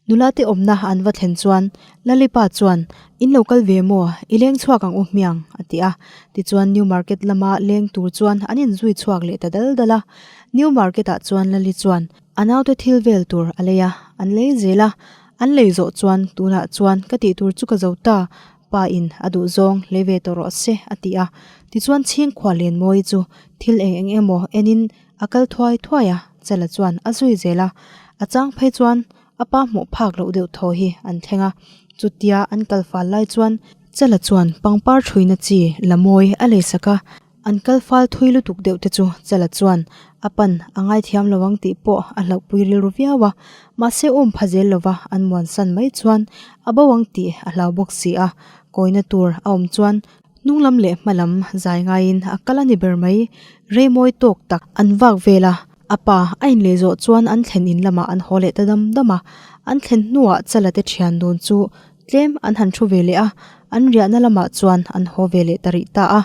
Nula te awmna an va thlen chuan Lali pa chuan, In lo kal ve maw? I leng chhuak ang u hmiang, a ti a. Tichuan New Market lama leng tur chuan an inzui chhuak leh ta dal dal a. New Market ah chuan Lali chuan a naute thil vel tur a lei a, an lei zel a. An lei zawh chuan tunah chuan ka tih tur chu ka zo ta, pa in a duh zawng lei ve tawh rawh se a ti a. Tichuan chhingkhua Lenmawi chu thil eng eng emaw enin a kal thuai thuai a, Chala chuan a zui zel a. A chang phei chuan a pa hmuh phak loh deuh thaw hi an thleng a. Chutia an kal fal lai chuan Chala chuan pangpar thuina chi la mawi a lei sak a. An kal fal thui lutuk deuh te chu Chala chuan a pan a ngaithiam lo ang tih pawh a hlauhpui rilru viau a, mahse um pha zel lova an muansan mai chuan a bo ang tih a hlau bawk si a, kawina tur a awm chuan hnung lam leh hma lam zai ngaiin a kal a ni ber mai. Rei mawi tawk tak an vak vel a, a pa a inleh zawh chuan an thlen in lamah an haw leh ta dam dam a, an thlen hnuah Chala te thian dun chu Tlem an han thu ve leh a, an riahna lamah chuan an haw ve leh ta rih ta a.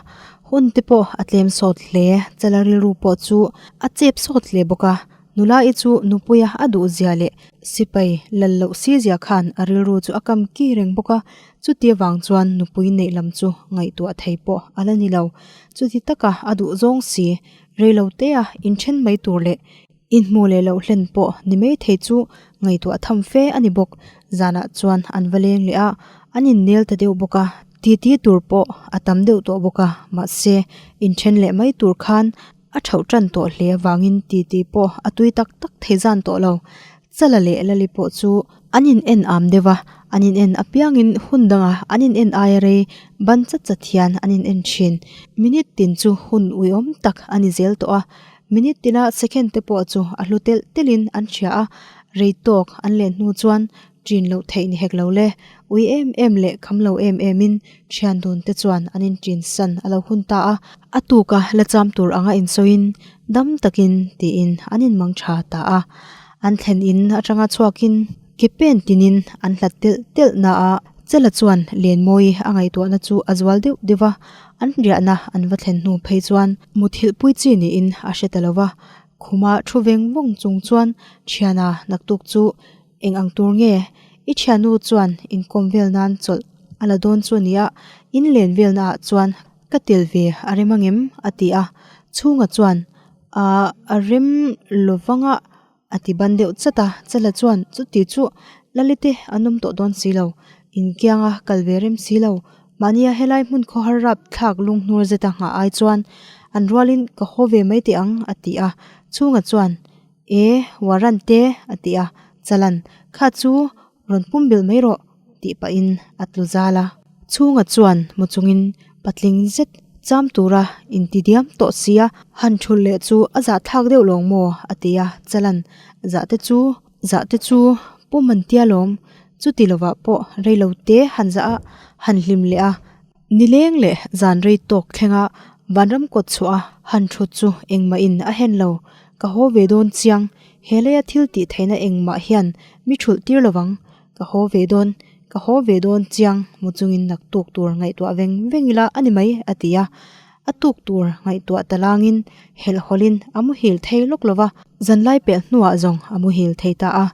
Hun te pawh a tlem sawt hle, Chala rilru pawh chu a chep sawt hle bawk a. Nula-i chu nupuia a duh zia leh sipai lal loh si zia khan a rilru chu a kam ki reng bawk a, chuti avang chuan nupui neih lam chu ngaihtuah thei pawh a la ni lo. Chuti taka a duh zawng si, reilo tea inthen mai tur leh Inhmuh leh loh hlen pawh ni mai thei chu ngaihtuah tham fe a ni bawk. Zanah chuan an va leng leh a, an innel ta deuh bawk a, titi tur pawh a tam deuh tawh bawk a, mahse inthen leh mai tur khan a thauh tan tawh hle avangin titi pawh a tui tak tak thei zan tawh lo. Chala leh Lali pawh chu an in en am deuh a, an in en apiangin hun danga an in en aia rei ban chat chat hian an in en thin. Minute tin chu hun uiawm tak a ni zel tawh a, Minute tina second te pawh chu a hlu telh telhin an hria a, rei tawk an len hnu chuan ṭin loh theih ni hek lo le. Ui em em leh kham lo em emin ṭhian dun te chuan an inṭin san a lo hun ta a, a tuka la cham tur anga insawiin dam takin tiin an inmang ṭha ta a. An thlen in aṭanga chhuakin ke pen tinin an hlat telh telh na a. Chela chuan Lenmawii a ngaihtuahna chu a zual deuh deuh va, an riahna an va thlen hnu phei chuan muthilh pui chi niin a hre ta lo va. Khuma thu veng vawng chung chuan thiana naktuk chu eng ang tur nge? I thiannu chuan inkawm vel nan chawlh a la dawn chu a nia, in len velna ah chuan ka tel ve a rem angem? a ti a. Chhunga chuan, Aaa a rem lovang a. A ti ban deuh chat a, Chala chuan chuti chu Lalite an awm tawh dawn si lo, inkianga kal ve rem si lo, mahnia helai hmun khawhar rap thlak lunghnur zeta nghah ai chuan an rualin ka haw ve mai teh ang a ti a, Chhunga chuan E, Warrant te a ti a, Chalan kha chu Rawn pum bilh mai rawh tih pahin a tlu zal a. Chhunga chuan mu chungin patling zet cham tura inti diam tawh sia han thul leh chu a zahthlak deuh lawng maw a ti a, Chalan zah te chu zah te chu pum an tia lawm chuti lovah pawh reilo te han zah a han hlim leh a. Nileng leh zan rei tawk thlenga vanram kawt chhuah a han thut chu engmah in a hen lo. Ka haw ve dawn chiang, he leia thil tih theihna engmah hian mi thulh tir lovang. Ka haw ve dawn, ka haw ve dawn chiang mu chungin naktuk tur ngaihtuah veng veng ila a ni mai a ti a. A tuk tur ngaihtuah ta langin helhhawlhin a muhil thei lawk lo va, zanlai pelh hnuah zawng a muhil thei ta a.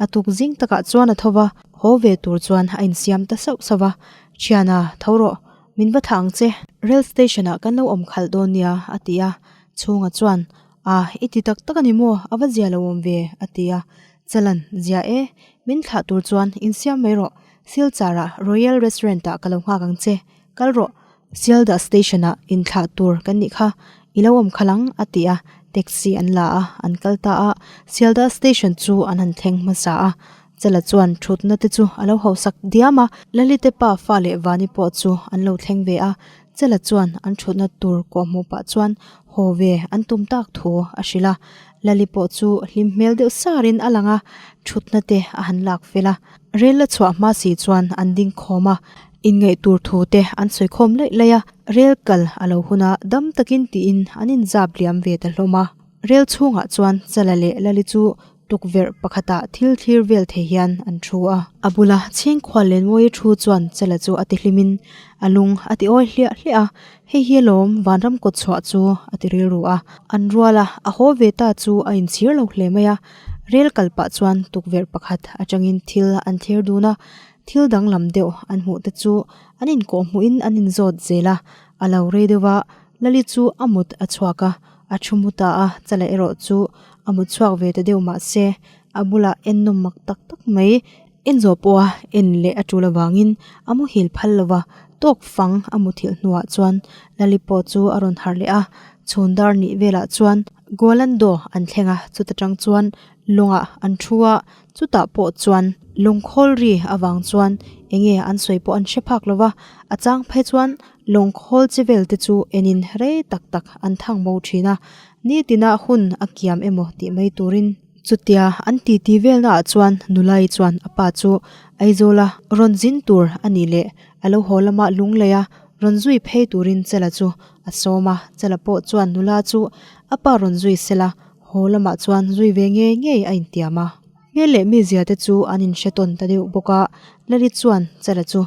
A tuk zing takah chuan a tho va, haw ve tur chuan a insiam ta sauh sauh va. Thiana, tho rawh, min va thah ang che. Rail station ah kan lo awm khalh dawn nia, a ti a. Chhunga chuan, A, i ti tak tak a ni maw? A va zia lo awm ve, a ti a. Chalan, zia e, min thlah tur chuan insiam mai rawh. Silchar ah Royal Restaurant ah ka lo nghak ang che. Kal rawh, Sialdah station ah inthlah tur kan nih kha, i lo awm khalh ang, a ti a. Taxi an la a, an kal ta a. Sialdah station chu an han thleng hmasa a. Chala chuan thutna te chu a lo hausak diam a, Lalite pa fa leh Vani pawh chu an lo thleng ve a, Chala chuan an thutna tur kawhhmuh pah chuan haw ve an tum tak thu a hrilh a, Lali pawh chu hlim hmel deuh sarin a lang a, thutna te a han lak fel a. Rel la chhuah hma si chuan an ding khawm a, inngaih tur thu te an sawi khawm laih laih a, rel kal a lo hun a, dam takin tiin an inzap liam ve ta hlawm a. Rel chhungah chuan Chala leh Lali chu Tukverh pakhatah thil thlir vel thei hian an thu a. A bula chhingkhual Lenmawia thu chuan Chela chu a ti hlimin a lung a ti awi hliah hliah a, Hei hi alawm vanram kawt chhuah chu a ti rilru a. An rual a, a haw ve ta chu a inchhir lo hle mai a. Rel kal pah chuan tukverh pakhat atangin thil an thlir dun a, thil danglam deuh an hmuh te chu an inkawhhmuhin an inzawt zel a, a lo rei deuh a, Lali chu a mut a chhuak a, a thu mu ta a, Chala erawh chu a mut chhuak ve ta deuh mah se a bulah en nawm mak tak tak mai. En zawh pawha en leh a tul avangin a muhil phal lo va, tawk fang a muthilh hnuah chuan Lali pawh chu a rawn harh leh a, chhun dar nih velah chuan Goalando an thleng a, chuta tang chuan lawngah an thu a, chutah pawh chuan lawng khawl ri avang chuan enge an sawi pawh an hre phak lo va, a chang phei chuan Lawng khawl chi vel te chu enin rei tak tak an thang bo thin a, nitina hun a kiam emaw tih mai turin. Chutia an titi velnaah chuan Nulai chuan a pa chu Aizawla rawn zin tur a nih leh a lo haw lama lungleia rawn zui phei turin Chela chu a sawm a, Chela pawh chuan nula chu a pa rawn zui sela haw lamah chuan zui ve ngei ngei a intiam a. Hmel leh mizia te chu an inhre tawn ta deuh bawk a, Lali chuan Chala chu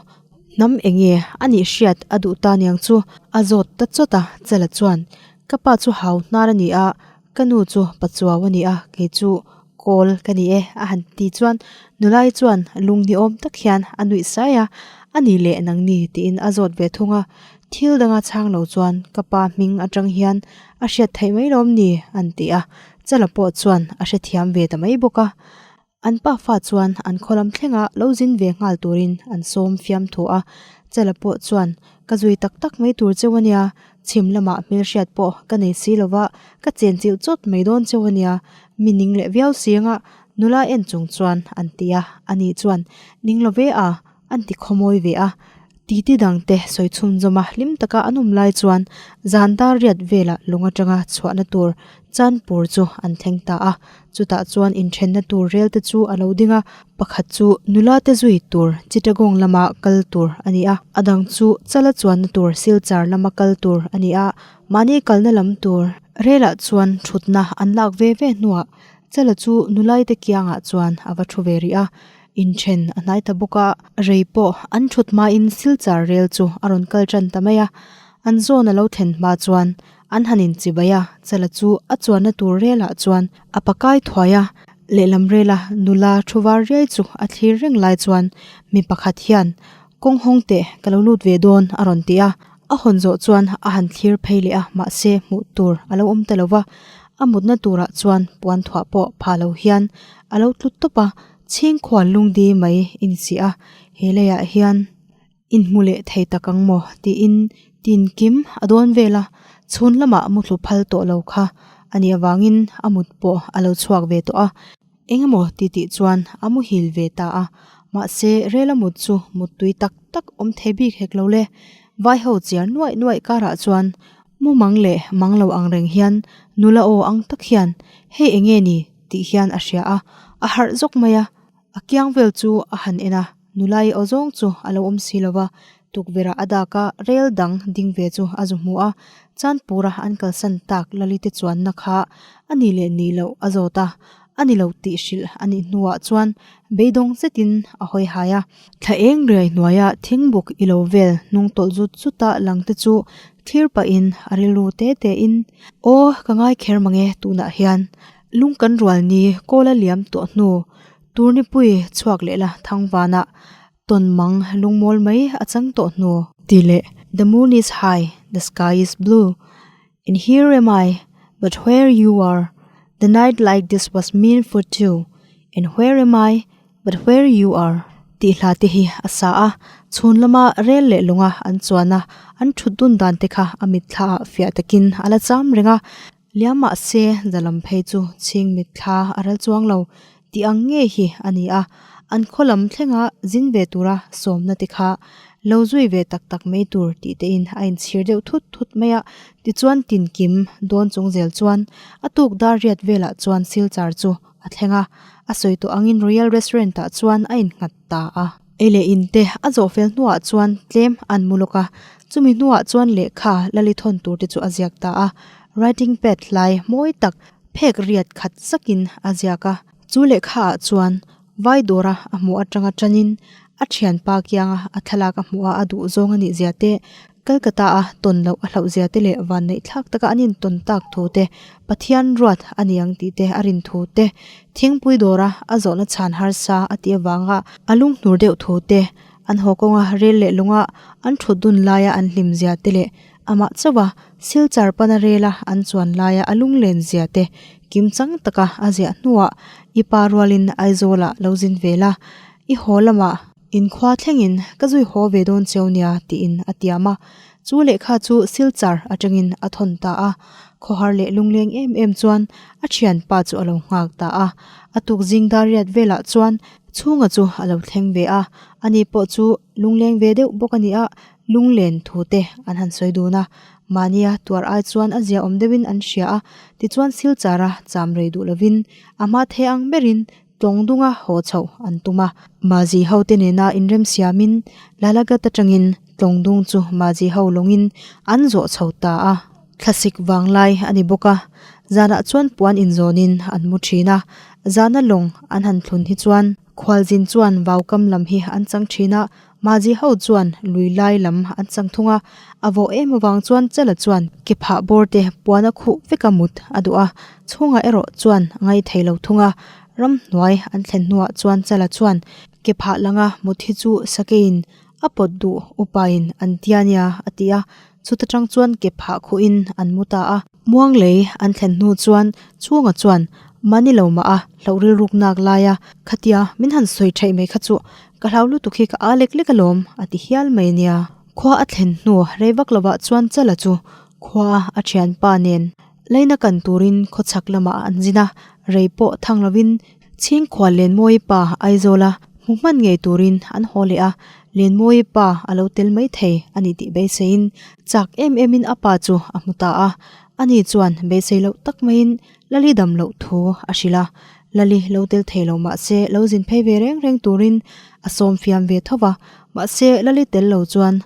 hnam enge a nih hriat a duh ta niang chu a zawt ta chawt a, Chala chuan ka pa chu hau hnar a ni a, ka nu chu pachuau a ni a, kei chu kawl ka ni e a han ti chuan nulai chuan lung ni awm tak hian a nuih sai a, a ni leh nang ni tiin a zawt ve thung a, thil danga chhang lo chuan ka pa hming atang hian a hriat theih mai lawm ni an ti a. Chala pawh chuan a hrethiam ve ta mai bawk a, an pa fa chuan an khawlam thlenga lo zin ve nghal turin an sawm fiam thu a, Chala pawh chuan ka zui tak tak mai tur cheu a nia, chhim lamah hmelhriat pawh ka nei si lova ka chenchilh chawt mai dawn cheu a nia, mi ning leh viau si anga nula en chung chuan an ti a, ani chuan ning lo ve a. An ti khawmawi ve a, titi dangte sawi chhunzawm a hlim taka an awm lai chuan zan dar riat velah lung atanga chhuahna tur Chanpur chu an thleng ta a, chutah chuan inthenna tur rel te chu a lo ding a, pakhat chu nula te zui tur Chittagong lama kal tur a ni a, a dang chu Chala chuanna tur Silchar lama kal tur a ni a, mahni kalna lam tur relah chuan thutna an lak ve ve hnuah Chala chu nulaite kiangah chuan a va thu ve rih a. Inthen a hnai ta bawk a, rei pawh an thut hmain Silchar rel chu a rawn kal tan ta mai a. An zawn a lo thlen hma chuan an han inchibai a, Chala chu a chuanna tur relah chuan a pakai thuai a, lehlam rela nula thu var riai chu a thlir reng lai chuan mi pakhat hian Kawng hawng teh ka lo lut ve dawn a rawn ti a, a hawn zawh chuan a han thlir phei leh a mahse hmuh tur a lo awm ta lo va, a mutna turah chuan puan thuah pawh pha lo hian a lo tlu tawp a, chhingkhual lungdi mai i ni si a, he leiah hian inhmu leh thei tak ang maw tiin tinkim a dawn vel a, chhun lamah muthlu phal tawh lo kha a nih avangin a mut pawh a lo chhuak ve tawh a. Engemaw ti tih chuan a muhil ve ta a, mahse rel a mut chu muttui tak tak awm thei bik hek lo le. Vai ho chiar nuaih nuaih karah chuan mu mang leh mang lo ang reng hian nula aw ang tak hian hei enge ni tih hian a hria a, a harh zawk mai a, a kiang vel chu a han en a, nulai aw zawng chu a lo awm si lo va, tukverh ah a dak a, rel dang ding ve chu a zu hmu a, Chanpura an kalsan tak Lalite chuanna kha a ni leh ni loh a zawt a, a ni lo tih hrilh a nih hnuah chuan beidawng zetin a hawi hai a. Thla eng riai hnuaia thingbuk i lo vel hnung tawlh zut zuta lang te chu thlir pahin a rilru te tein, Aw, ka ngai kher mange tunah hian lung kan rual ni kawl a liam tawh hnu turnipui chhuak leh la thangvanah Tawn mang lungmawl mai a chang tawh hnu. Ti leh The moon is high, the sky is blue And here am I, but where you are The night like this was meant for two And where am I, but where you are tih hla te hi a sa a, chhun lama rel leh lawnga an chuan a, an thut dun dan te kha a mitthla ah fiah takin a la cham reng a. Liam mahse zalam phei chu chhing mitthla a ral chuang lo tih ang ngei hi a ni a, an khaw lam thlenga zin ve tura sawmna te kha lo zui ve tak tak mai tur tih te in a inchhir deuh thut thut mai a, tichuan tinkim dawn chung zel chuan a tuk dar riat velah chuan Silchar chu a thleng a, a sawi tawh angin Royal Restaurant ah chuan a innghat ta a. Ei leh in te a zawh fel hnuah chuan tlem an mu lawk a, chumi hnuah chuan lehkha lali thawn tur te chu a ziak ta a, writing pad hlai mawi tak phek riat khat zakin a ziak a, chu lehkha ah chuan vai dawra a hmuh atanga tanin a thianpa kianga a thlalak a hmuh a a duh zawng a nih zia te Kolkata a tawn loh a hlauh zia te leh vanneih thlak taka an intawn tak thu te, Pathian ruat a ni ang tih te a rin thu te, thingpui dawra a zawhna chhan harsa a tih avanga a lunghnur deuh thu te, an haw kawnga rel leh lunga an thut dun laia an hlim zia te leh amah chauha Silchar pana rela an chuan laia a lunglen zia te kimchang taka a ziah hnuah i pa rualin Aizawlah lo zin ve la, i haw lamah. Inkhua thlengin ka zui haw ve dawn cheu nia tiin a tiam a, chu lehkha chu Silchar atangin a thawn ta a, khawhar leh lungleng em em chuan a thianpa chu a lo nghak ta a, a tuk zing dar riat velah chuan chhunga chu a lo thleng ve a, ani pawh chu lungleng ve deuh bawk a ni a, lunglen thu te an han sawi dun a, mahnia tuar ai chuan a ziaawm deuhin an hria a, tichuan Silchara cham rei duh lovin a hma thei ang berin Tlawng dunga haw chhoh an tum a. Mazi ho te nena inrem siamin Lalagat atangin tlawng dung chu Mazi ho lawngin an zawh chho ta a. Thlasik vanglai a ni bawk a, zanah chuan puan inzawnin an mu thin a. Zana lawng an han thlun hi chuan khualzin chuan vaukam lam hi an chang thin a, Mazi ho chuan lui lai lam an chang thung a. A vawh em avang chuan Chala chuan ke phah bawr te puan a khuh vek a mut a duh a, chhungah erawh chuan a ngaithei lo thung a. Ramhnuai an thlen hnuah chuan Chala chuan ke phah langa mut hi chu sakeiin a pawt duh upain an tia nia a ti a, chuta tang chuan ke phah khuhin an mu ta a. Muang lei an thlen hnu chuan chhunga chuan mahni lo mah a hlauh rilruk nak lai a, khatia min han sawi theih mai kha chu ka hlau lutuk hi ka a lek lek alawm a ti hial mai nia. Khua a thlen hnu rei vak lovah chuan Chala chu khua a thianpa nen leina kan turin khawchhak lamah an zin a, rei pawh thang lovin Chhingkhual Lenmawii pa Aizawla hmu hman ngei turin an haw leh a, Lenmawii pa a lo tel mai thei a ni tih beiseiin chak em emin a pa chu a hmu ta a. Ani chuan beisei loh tak maiin Lali dam loh thu a hrilh a, Lali lo tel thei lo mahse lo zin phei ve reng reng turin a sawm fiam ve tho va, mahse Lali tel lo chuan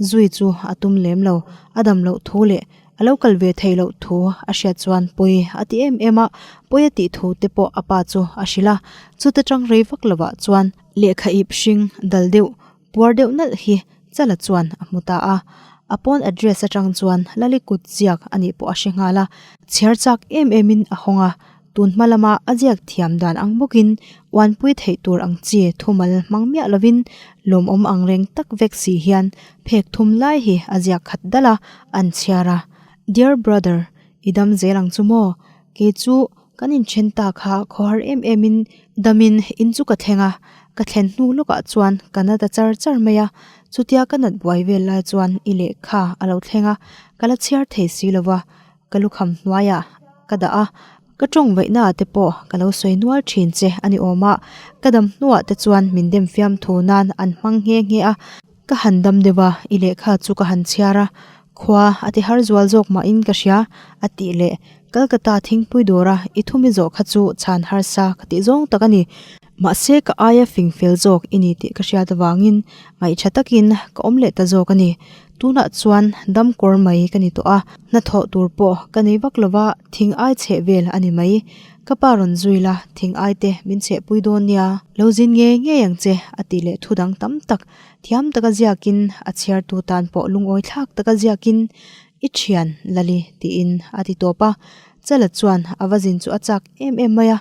zui chu a tum lem lo, a dam loh thu leh A lo kal ve theih loh thu a hriat chuan pawi a ti em em a, pawi a tih thu te pawh a pa chu a hrilh a. Chuta tang rei vak lovah chuan Lehkha ip hring dal deuh puar deuh nalh hi Chala chuan a hmu ta a. A pawn address atang chuan Lali kut ziak a nih pawh a hre nghal a. Chhiar chak em em in a hawng a, tun hma lama a ziak thiam dan ang bawkin uanpui theih tur ang chi thumal hmang miah lovin lawmawm ang reng tak vek si hian phek thum lai hi a ziak khat dal a, an chhiar a. Dear brother, i dam zel ang chu maw? Kei chu Kan inthen ta kha khawhar em em in damin in chu ka thleng a, ka thlen hnu lawkah chuan ka nat a char char mai a, chutia ka nat buai vel lai chuan i lehkha a lo thleng a, ka la chhiar thei si lo va, ka lukham hnuaiah ka dah a, ka tawng vaihna ah te pawh ka lo sawi nual thin che a ni awm a, ka dam hnuah te chuan min dem fiam thu nan an hmang nghe nghe a. Ka han dam deuh a, i lehkha chu ka han chhiar a, khua a ti har zual zawk mahin ka hria, a tih leh Calcutta thingpui dawra i thumi zawh kha chu chhan harsa ka tih zawng tak a ni. Mahse ka aia fing fel zawk i ni tih ka hriat avangin ngaihṭha takin ka awm leh ta zawk a ni. Tunah chuan dam kawr mai ka ni tawh a, hnathawh tur pawh ka nei vak lova thing ai chheh vel a ni mai. Ka pa rawn zui la, thing ai te min chhehpui dawn nia, lo zin ngei ngei ang che, a tih leh thu dang tam tak Thiam taka ziakin a chhiartu tan pawh lungawi thlak taka ziakin i thian Lali tiin a ti tawp a. Chala chuan a va zin chu a chak em em mai a,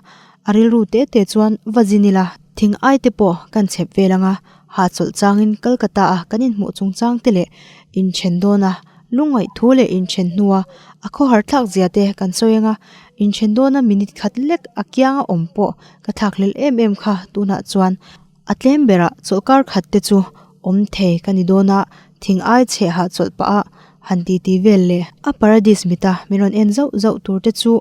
a rilru te te chuan va zin ila thing ai te pawh kan chhep vel ang a, hahchawlh changin Kolkata a kan inhmuh chungchang te leh inthen dawn a, lungngaih thu leh inthen hnua a khawhar thlak zia te kan sawi ang a, inthen dawna minute khat lek a kianga awm pawh ka thlakhlelh em em kha tunah chuan A tlem berah chawlhkar khat te chu awm thei ka ni dawn a, thing ai chheh hah chawlh pah a han ti ti vel leh a paradis mita min rawn en zauh zauh tur te chu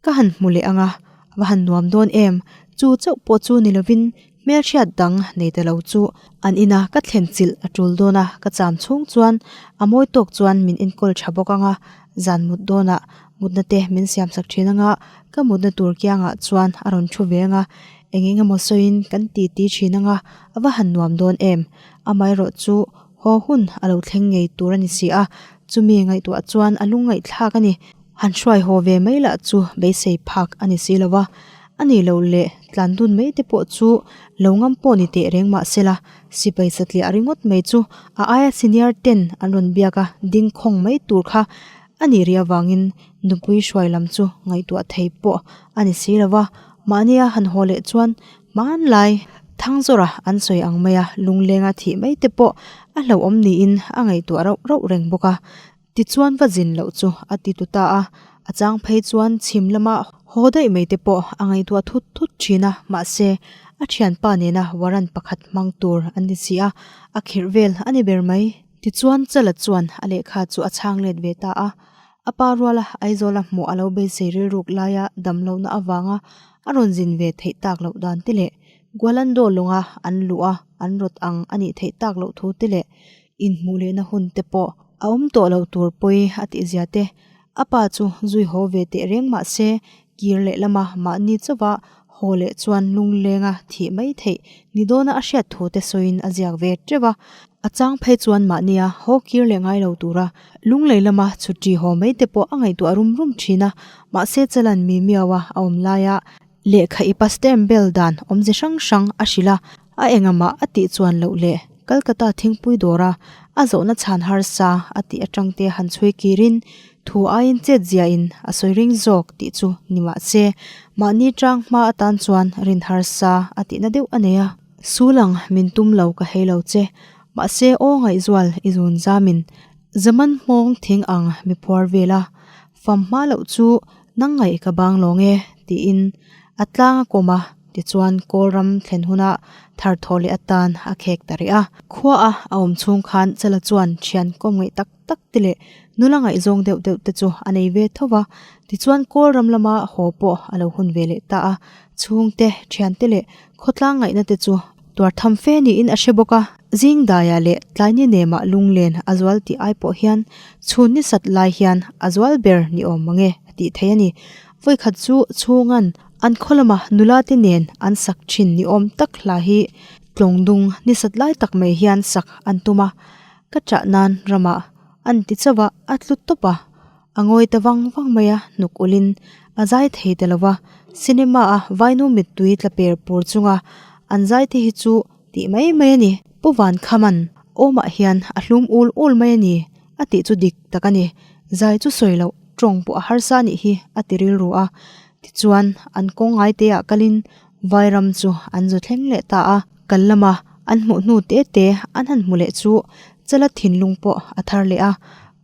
ka han hmu leh ang a, a va han nuam dawn em, chu chauh pawh chu ni lovin hmelhriat dang nei ta lo chu an ina ka thlen chilh a tul dawn a, ka cham chhung chuan a mawi tawk chuan min enkawl tha bawk ang a, zan mut dawnah mutna te min siam sak thin ang a, ka mutna tur kiangah chuan a rawn thu ve ang a, Eng eng emaw sawiin kan ti ti thin ang a, a va han nuam dawn em? Amaherawh chu haw hun a lo thleng ngei tur a ni si a, chumi ngaihtuah chuan a lungngaihthlak a ni. Han hruai haw ve mai lah chu beisei phak a ni si lo va, a nih loh leh tlan dun mai te pawh chu lo ngam pawh ni teh reng mah sela, sipai satliah ringawt mai chu a aia senior ten an rawn biak a, ding khawng mai tur kha A nih rih avangin nupui hruai lam chu ngaihtuah thei pawh a ni si lo va, mahnia han haw leh chuan hmanlai Thangzawra an sawi ang maia lunglenga thih mai te pawh a hlauhawm niin a ngaihtuah rauh rauh reng bawk a. Tichuan va zin loh chu a ti tu ta a, a chang phei chuan chhim lama haw daih mai te pawh a ngaihtuah thut thut thin a, mahse a thianpa nena warrant pakhat hmang tur an ni si a, a khirh vel a ni ber mai. Tichuan Chala chuan a lehkha chu a chhang let ve ta a, a pa ruala Aizawla hmuh a lo beisei rilruk laia damlohna avanga a rawn zin ve theih tak loh dan te leh Gualando lawnga an luh a an rawt ang a nih theih tak loh thu te leh inhmuh lehna hun te pawh a awm tawh loh tur pawi a tihzia te a pa chu zui haw ve teh reng mah se kir leh lama mahni chauha haw leh chuan lunglenga thih mai theih ni dawna a hriat thu te sawiin a ziak ve teuh a. A chang phei chuan mahnia haw kir leh ngai lo tura lunglei lama chhuṭi haw mai te pawh a ngaihtuah rum rum thin a, mahse chalan mi miau a a awm laia lehkha i pastem bel dan awmze hrang hrang a hrilh a, a engamah a tih chuan loh leh Calcutta thingpui dawra a zawhna chhan harsa a tih atang te han chhui kirin thu aiin chet ziahin a sawi ring zawk tih chu ni mahse mahni tang hma atan chuan rin harsa a tihna deuh a nei a. Sulang min tum lo ka hei lo che, mahse aw ngaihzual i zun zamin zaman hmawng thing ang mi phuar vel a, fam hma loh chu nang ngaih ka bang lawng e tiin a tlang a kawm a, tichuan Kawlram thlen huna thar thawh leh atan a khek ta rih a. Khua a a awm chhung khan Chala chuan thian kawm ngaih tak tak te leh nula ngaihzawng deuh deuh te chu a nei ve tho va, tichuan Kawlram lama haw pawh a lo hun ve leh ta a, chhungte, thiante leh Khawtlang ngaihna te chu tuar tham fe niin a hre bawk a, zing daiah leh tlaini nemah lunglen a zual tih ai pawh hian chhun ni sat lai hian a zual ber ni awm mang e a tih theih a ni. Vawikhat chu chhungan an khaw lama nula te nen an sak thin ni awm tak hla hi tlawng dung ni sat lai tak mai hian sak an tum a, ka chah nan ramah an ti chauh a, a tlu tawp a. A ngawi ta vang vang mai a, hnuk ulhin a zai thei ta lo va, cinema a vainu mittui tla per pur chunga. An zai te hi chu tih mai mai a ni. Pu Vankhama'n awmah hian a hlum ul ul mai a ni a tih chu dik tak a ni. Zai chu sawi loh tawng pawh a harsa anih hi a ti rilru a. Tichuan an kawng ngai te ah kalin Vairam chu an zu thleng leh ta a. Kal lama an hmuh hnu te te an han hmu leh chu Chala thinlung pawh a thar leh a.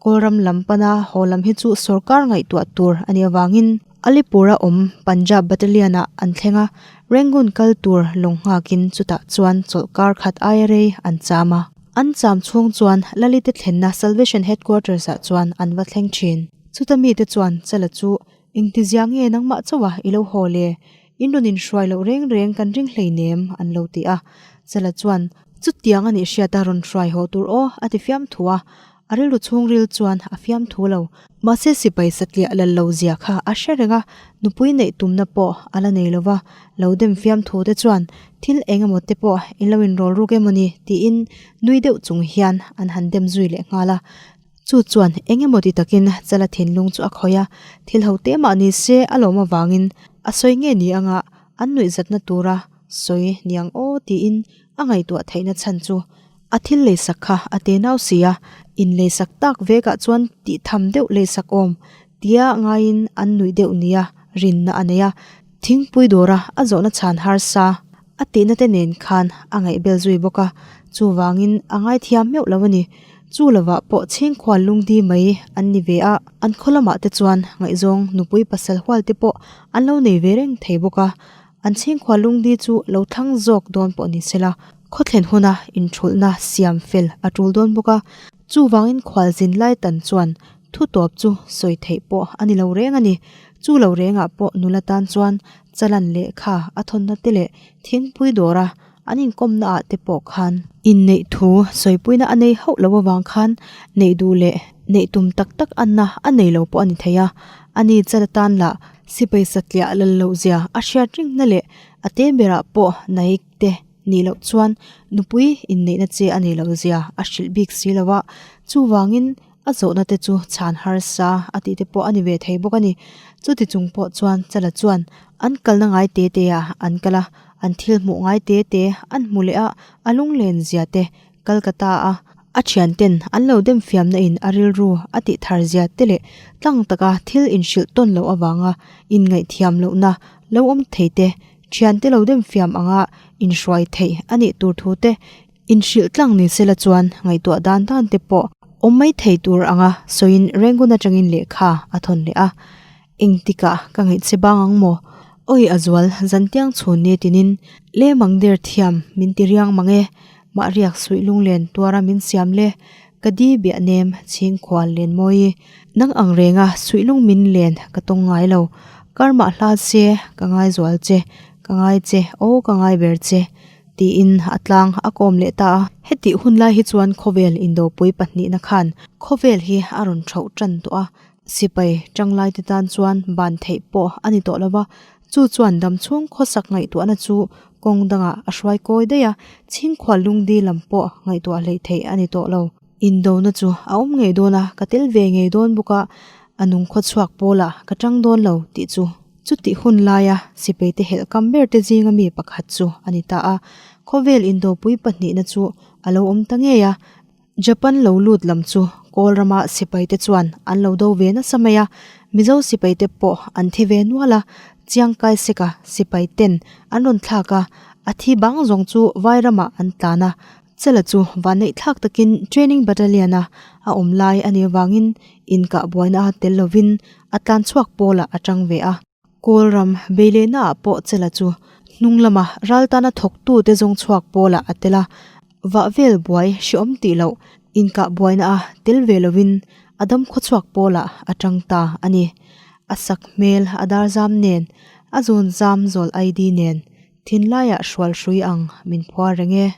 Kawlram lam pana haw lam hi chu sorkar ngaihtuah tur a nih avangin Alipur-a awm Punjab Battalion-ah an thleng a, Rangoon kal tur lawng nghakin chutah chuan chawlhkar khat aia rei an cham a. An cham chhung chuan Lalite thlenna Salvation Headquarters-ah chuan an va thleng thin. Chuta mite chuan Chala chu engtizia nge nangmah chauha i lo haw le? In rawn inhruai loh reng reng kan ring hleinem an lo ti a. Chala chuan chutiang a nih hriata rawn hruai haw tur aw a ti fiam thu a. A rilru chhungril chuan a fiam thu lo. Mahse sipai satliah lal lo zia kha a hre reng a, nupui neih tumna pawh a la nei lo va, lo dem fiam thu te chuan thil eng emaw te pawh in lo inrawl ruk emaw ni tiin nui deuh chung hian an han dem zui leh nghal a. Chu chuan eng emaw ti takin Chala thinlung chu a khawih a, thil ho te mah ni se a lawm avangin a sawi nge ni anga an nuihzatna tura sawi niang aw tiin a ngaihtuah theihna chhan chu A thil leisak kha a te nau si a, in leisak tak vekah chuan tih tham deuh leisak awm tia ngaiin an nuih deuh nia rinna a nei a, thingpui dawra a zawhna chhan harsa a tihna te nen khan a ngaihbel zui bawk a, chuvangin a ngaithiam meuh lo a ni. Chu lovah pawh chhingkhual lungdi mai an ni ve a, an khaw lamah te chuan ngaihzawng nupui pasal hual te pawh an lo nei ve reng thei bawk a, An chhingkhua lungdi chu lo thlang zawk dawn pawh ni sela, khawthlen huna inthulhna siam fel a tul dawn bawk a. Chuvangin khualzin lai tan chuan thu tawp chu sawi theih pawh a ni lo reng a ni. Chu lo rengah pawh nula tan chuan chalan lehkha a thawnna te leh thingpui dawra an inkawmna ah te pawh khan inneih thu sawipuina a nei hauh lo avang khan neih duh leh neih tum tak tak anna a nei lo pawh a ni thei a. Ani chala tan lah Sipai satliah lal loh zia a hriat ringna leh a te berah pawh Naik te nih loh chuan nupui inneihna che a nei loh zia a hrilh bik si lo a, chuvangin a zawhna te chu chhan harsa a tih te pawh a ni ve thei bawk a ni. Chuti chung pawh chuan Chala chuan an kalna ngai te te ah an kal a, an thil hmuh ngai te te an hmu leh a, a lunglen zia te Kolkata a a thianten an lo dem fiamna in a rilru a tih thar zia te leh tlang taka thil inhrilh tawn loh avanga inngaihthiam lohna lo awm thei te, thiante lo dem fiam anga inhruai theih a nih tur thu te inhrilh tlang ni sela chuan ngaihtuah dan dan te pawh awm mai thei tur anga sawiin Rangoon atangin lehkha a thawn leh a. Engtikah ka ngaih che bang ang maw? Awi a zual zantiang chhun ni tinin lemang der thiam min ti riang mang e, mah riak suih lunglen tuara min siam le, ka di biah nem chhingkhual len mawi. Nang ang renga suih lung min len ka tawng ngai lo, kar mah hla se ka ngai zual che, ka ngai che aw ka ngai ber che tiin a tlang a kawm leh ta a. Hetih hun lai hi chuan khawvel indopui pahnihna khan khawvel hi a rawn thauh tan tawh a, Sipai tanglaite tan chuan ban theih pawh a ni tawh lo va, chu chuan damchhung khawsak ngaihtuahna chu kawng dangah a hruai kawi daih a, chhingkhual lungdi lam pawh ngaihtuah hleih theih a ni tawh lo. Indona chu a awm ngei dawn a, ka tel ve ngei dawn bawk a, a nung khawchhuak pawlah ka tang dawn lo tih chu. Chutih hun laia sipaite helh kam ber te zinga mi pakhat chu a ni ta a, khawvel indopui pahnihna chu a lo awm ta ngei a, Japan lo lut lam chu Kawl rama sipaite chuan an lo do ve nasa mai a, Mizo sipaite pawh an thi ve nual a, Chiang Kai Shek-a sipai ten an rawn thlak a, a thi bang zawng chu vai ramah an tlan a, Chela chu vanneih thlak takin Training Battalion-a a awm lai a nih avangin inkah buaina a tel lovin a tlan chhuak pawlah a tang ve a. Kawl ram beilehna ah pawh Chela chu hnung lama ral tana thawktu te zawng chhuak pawlah a tel a, vah vel buai hreawm tih loh inkah buaina a tel ve lovin a dam khawchhuak pawlah a tang ta a ni. A sak hmel a dar zam nen, a zawn zam zawl ID nen thinlaiah hrual hrui ang min phuar reng e.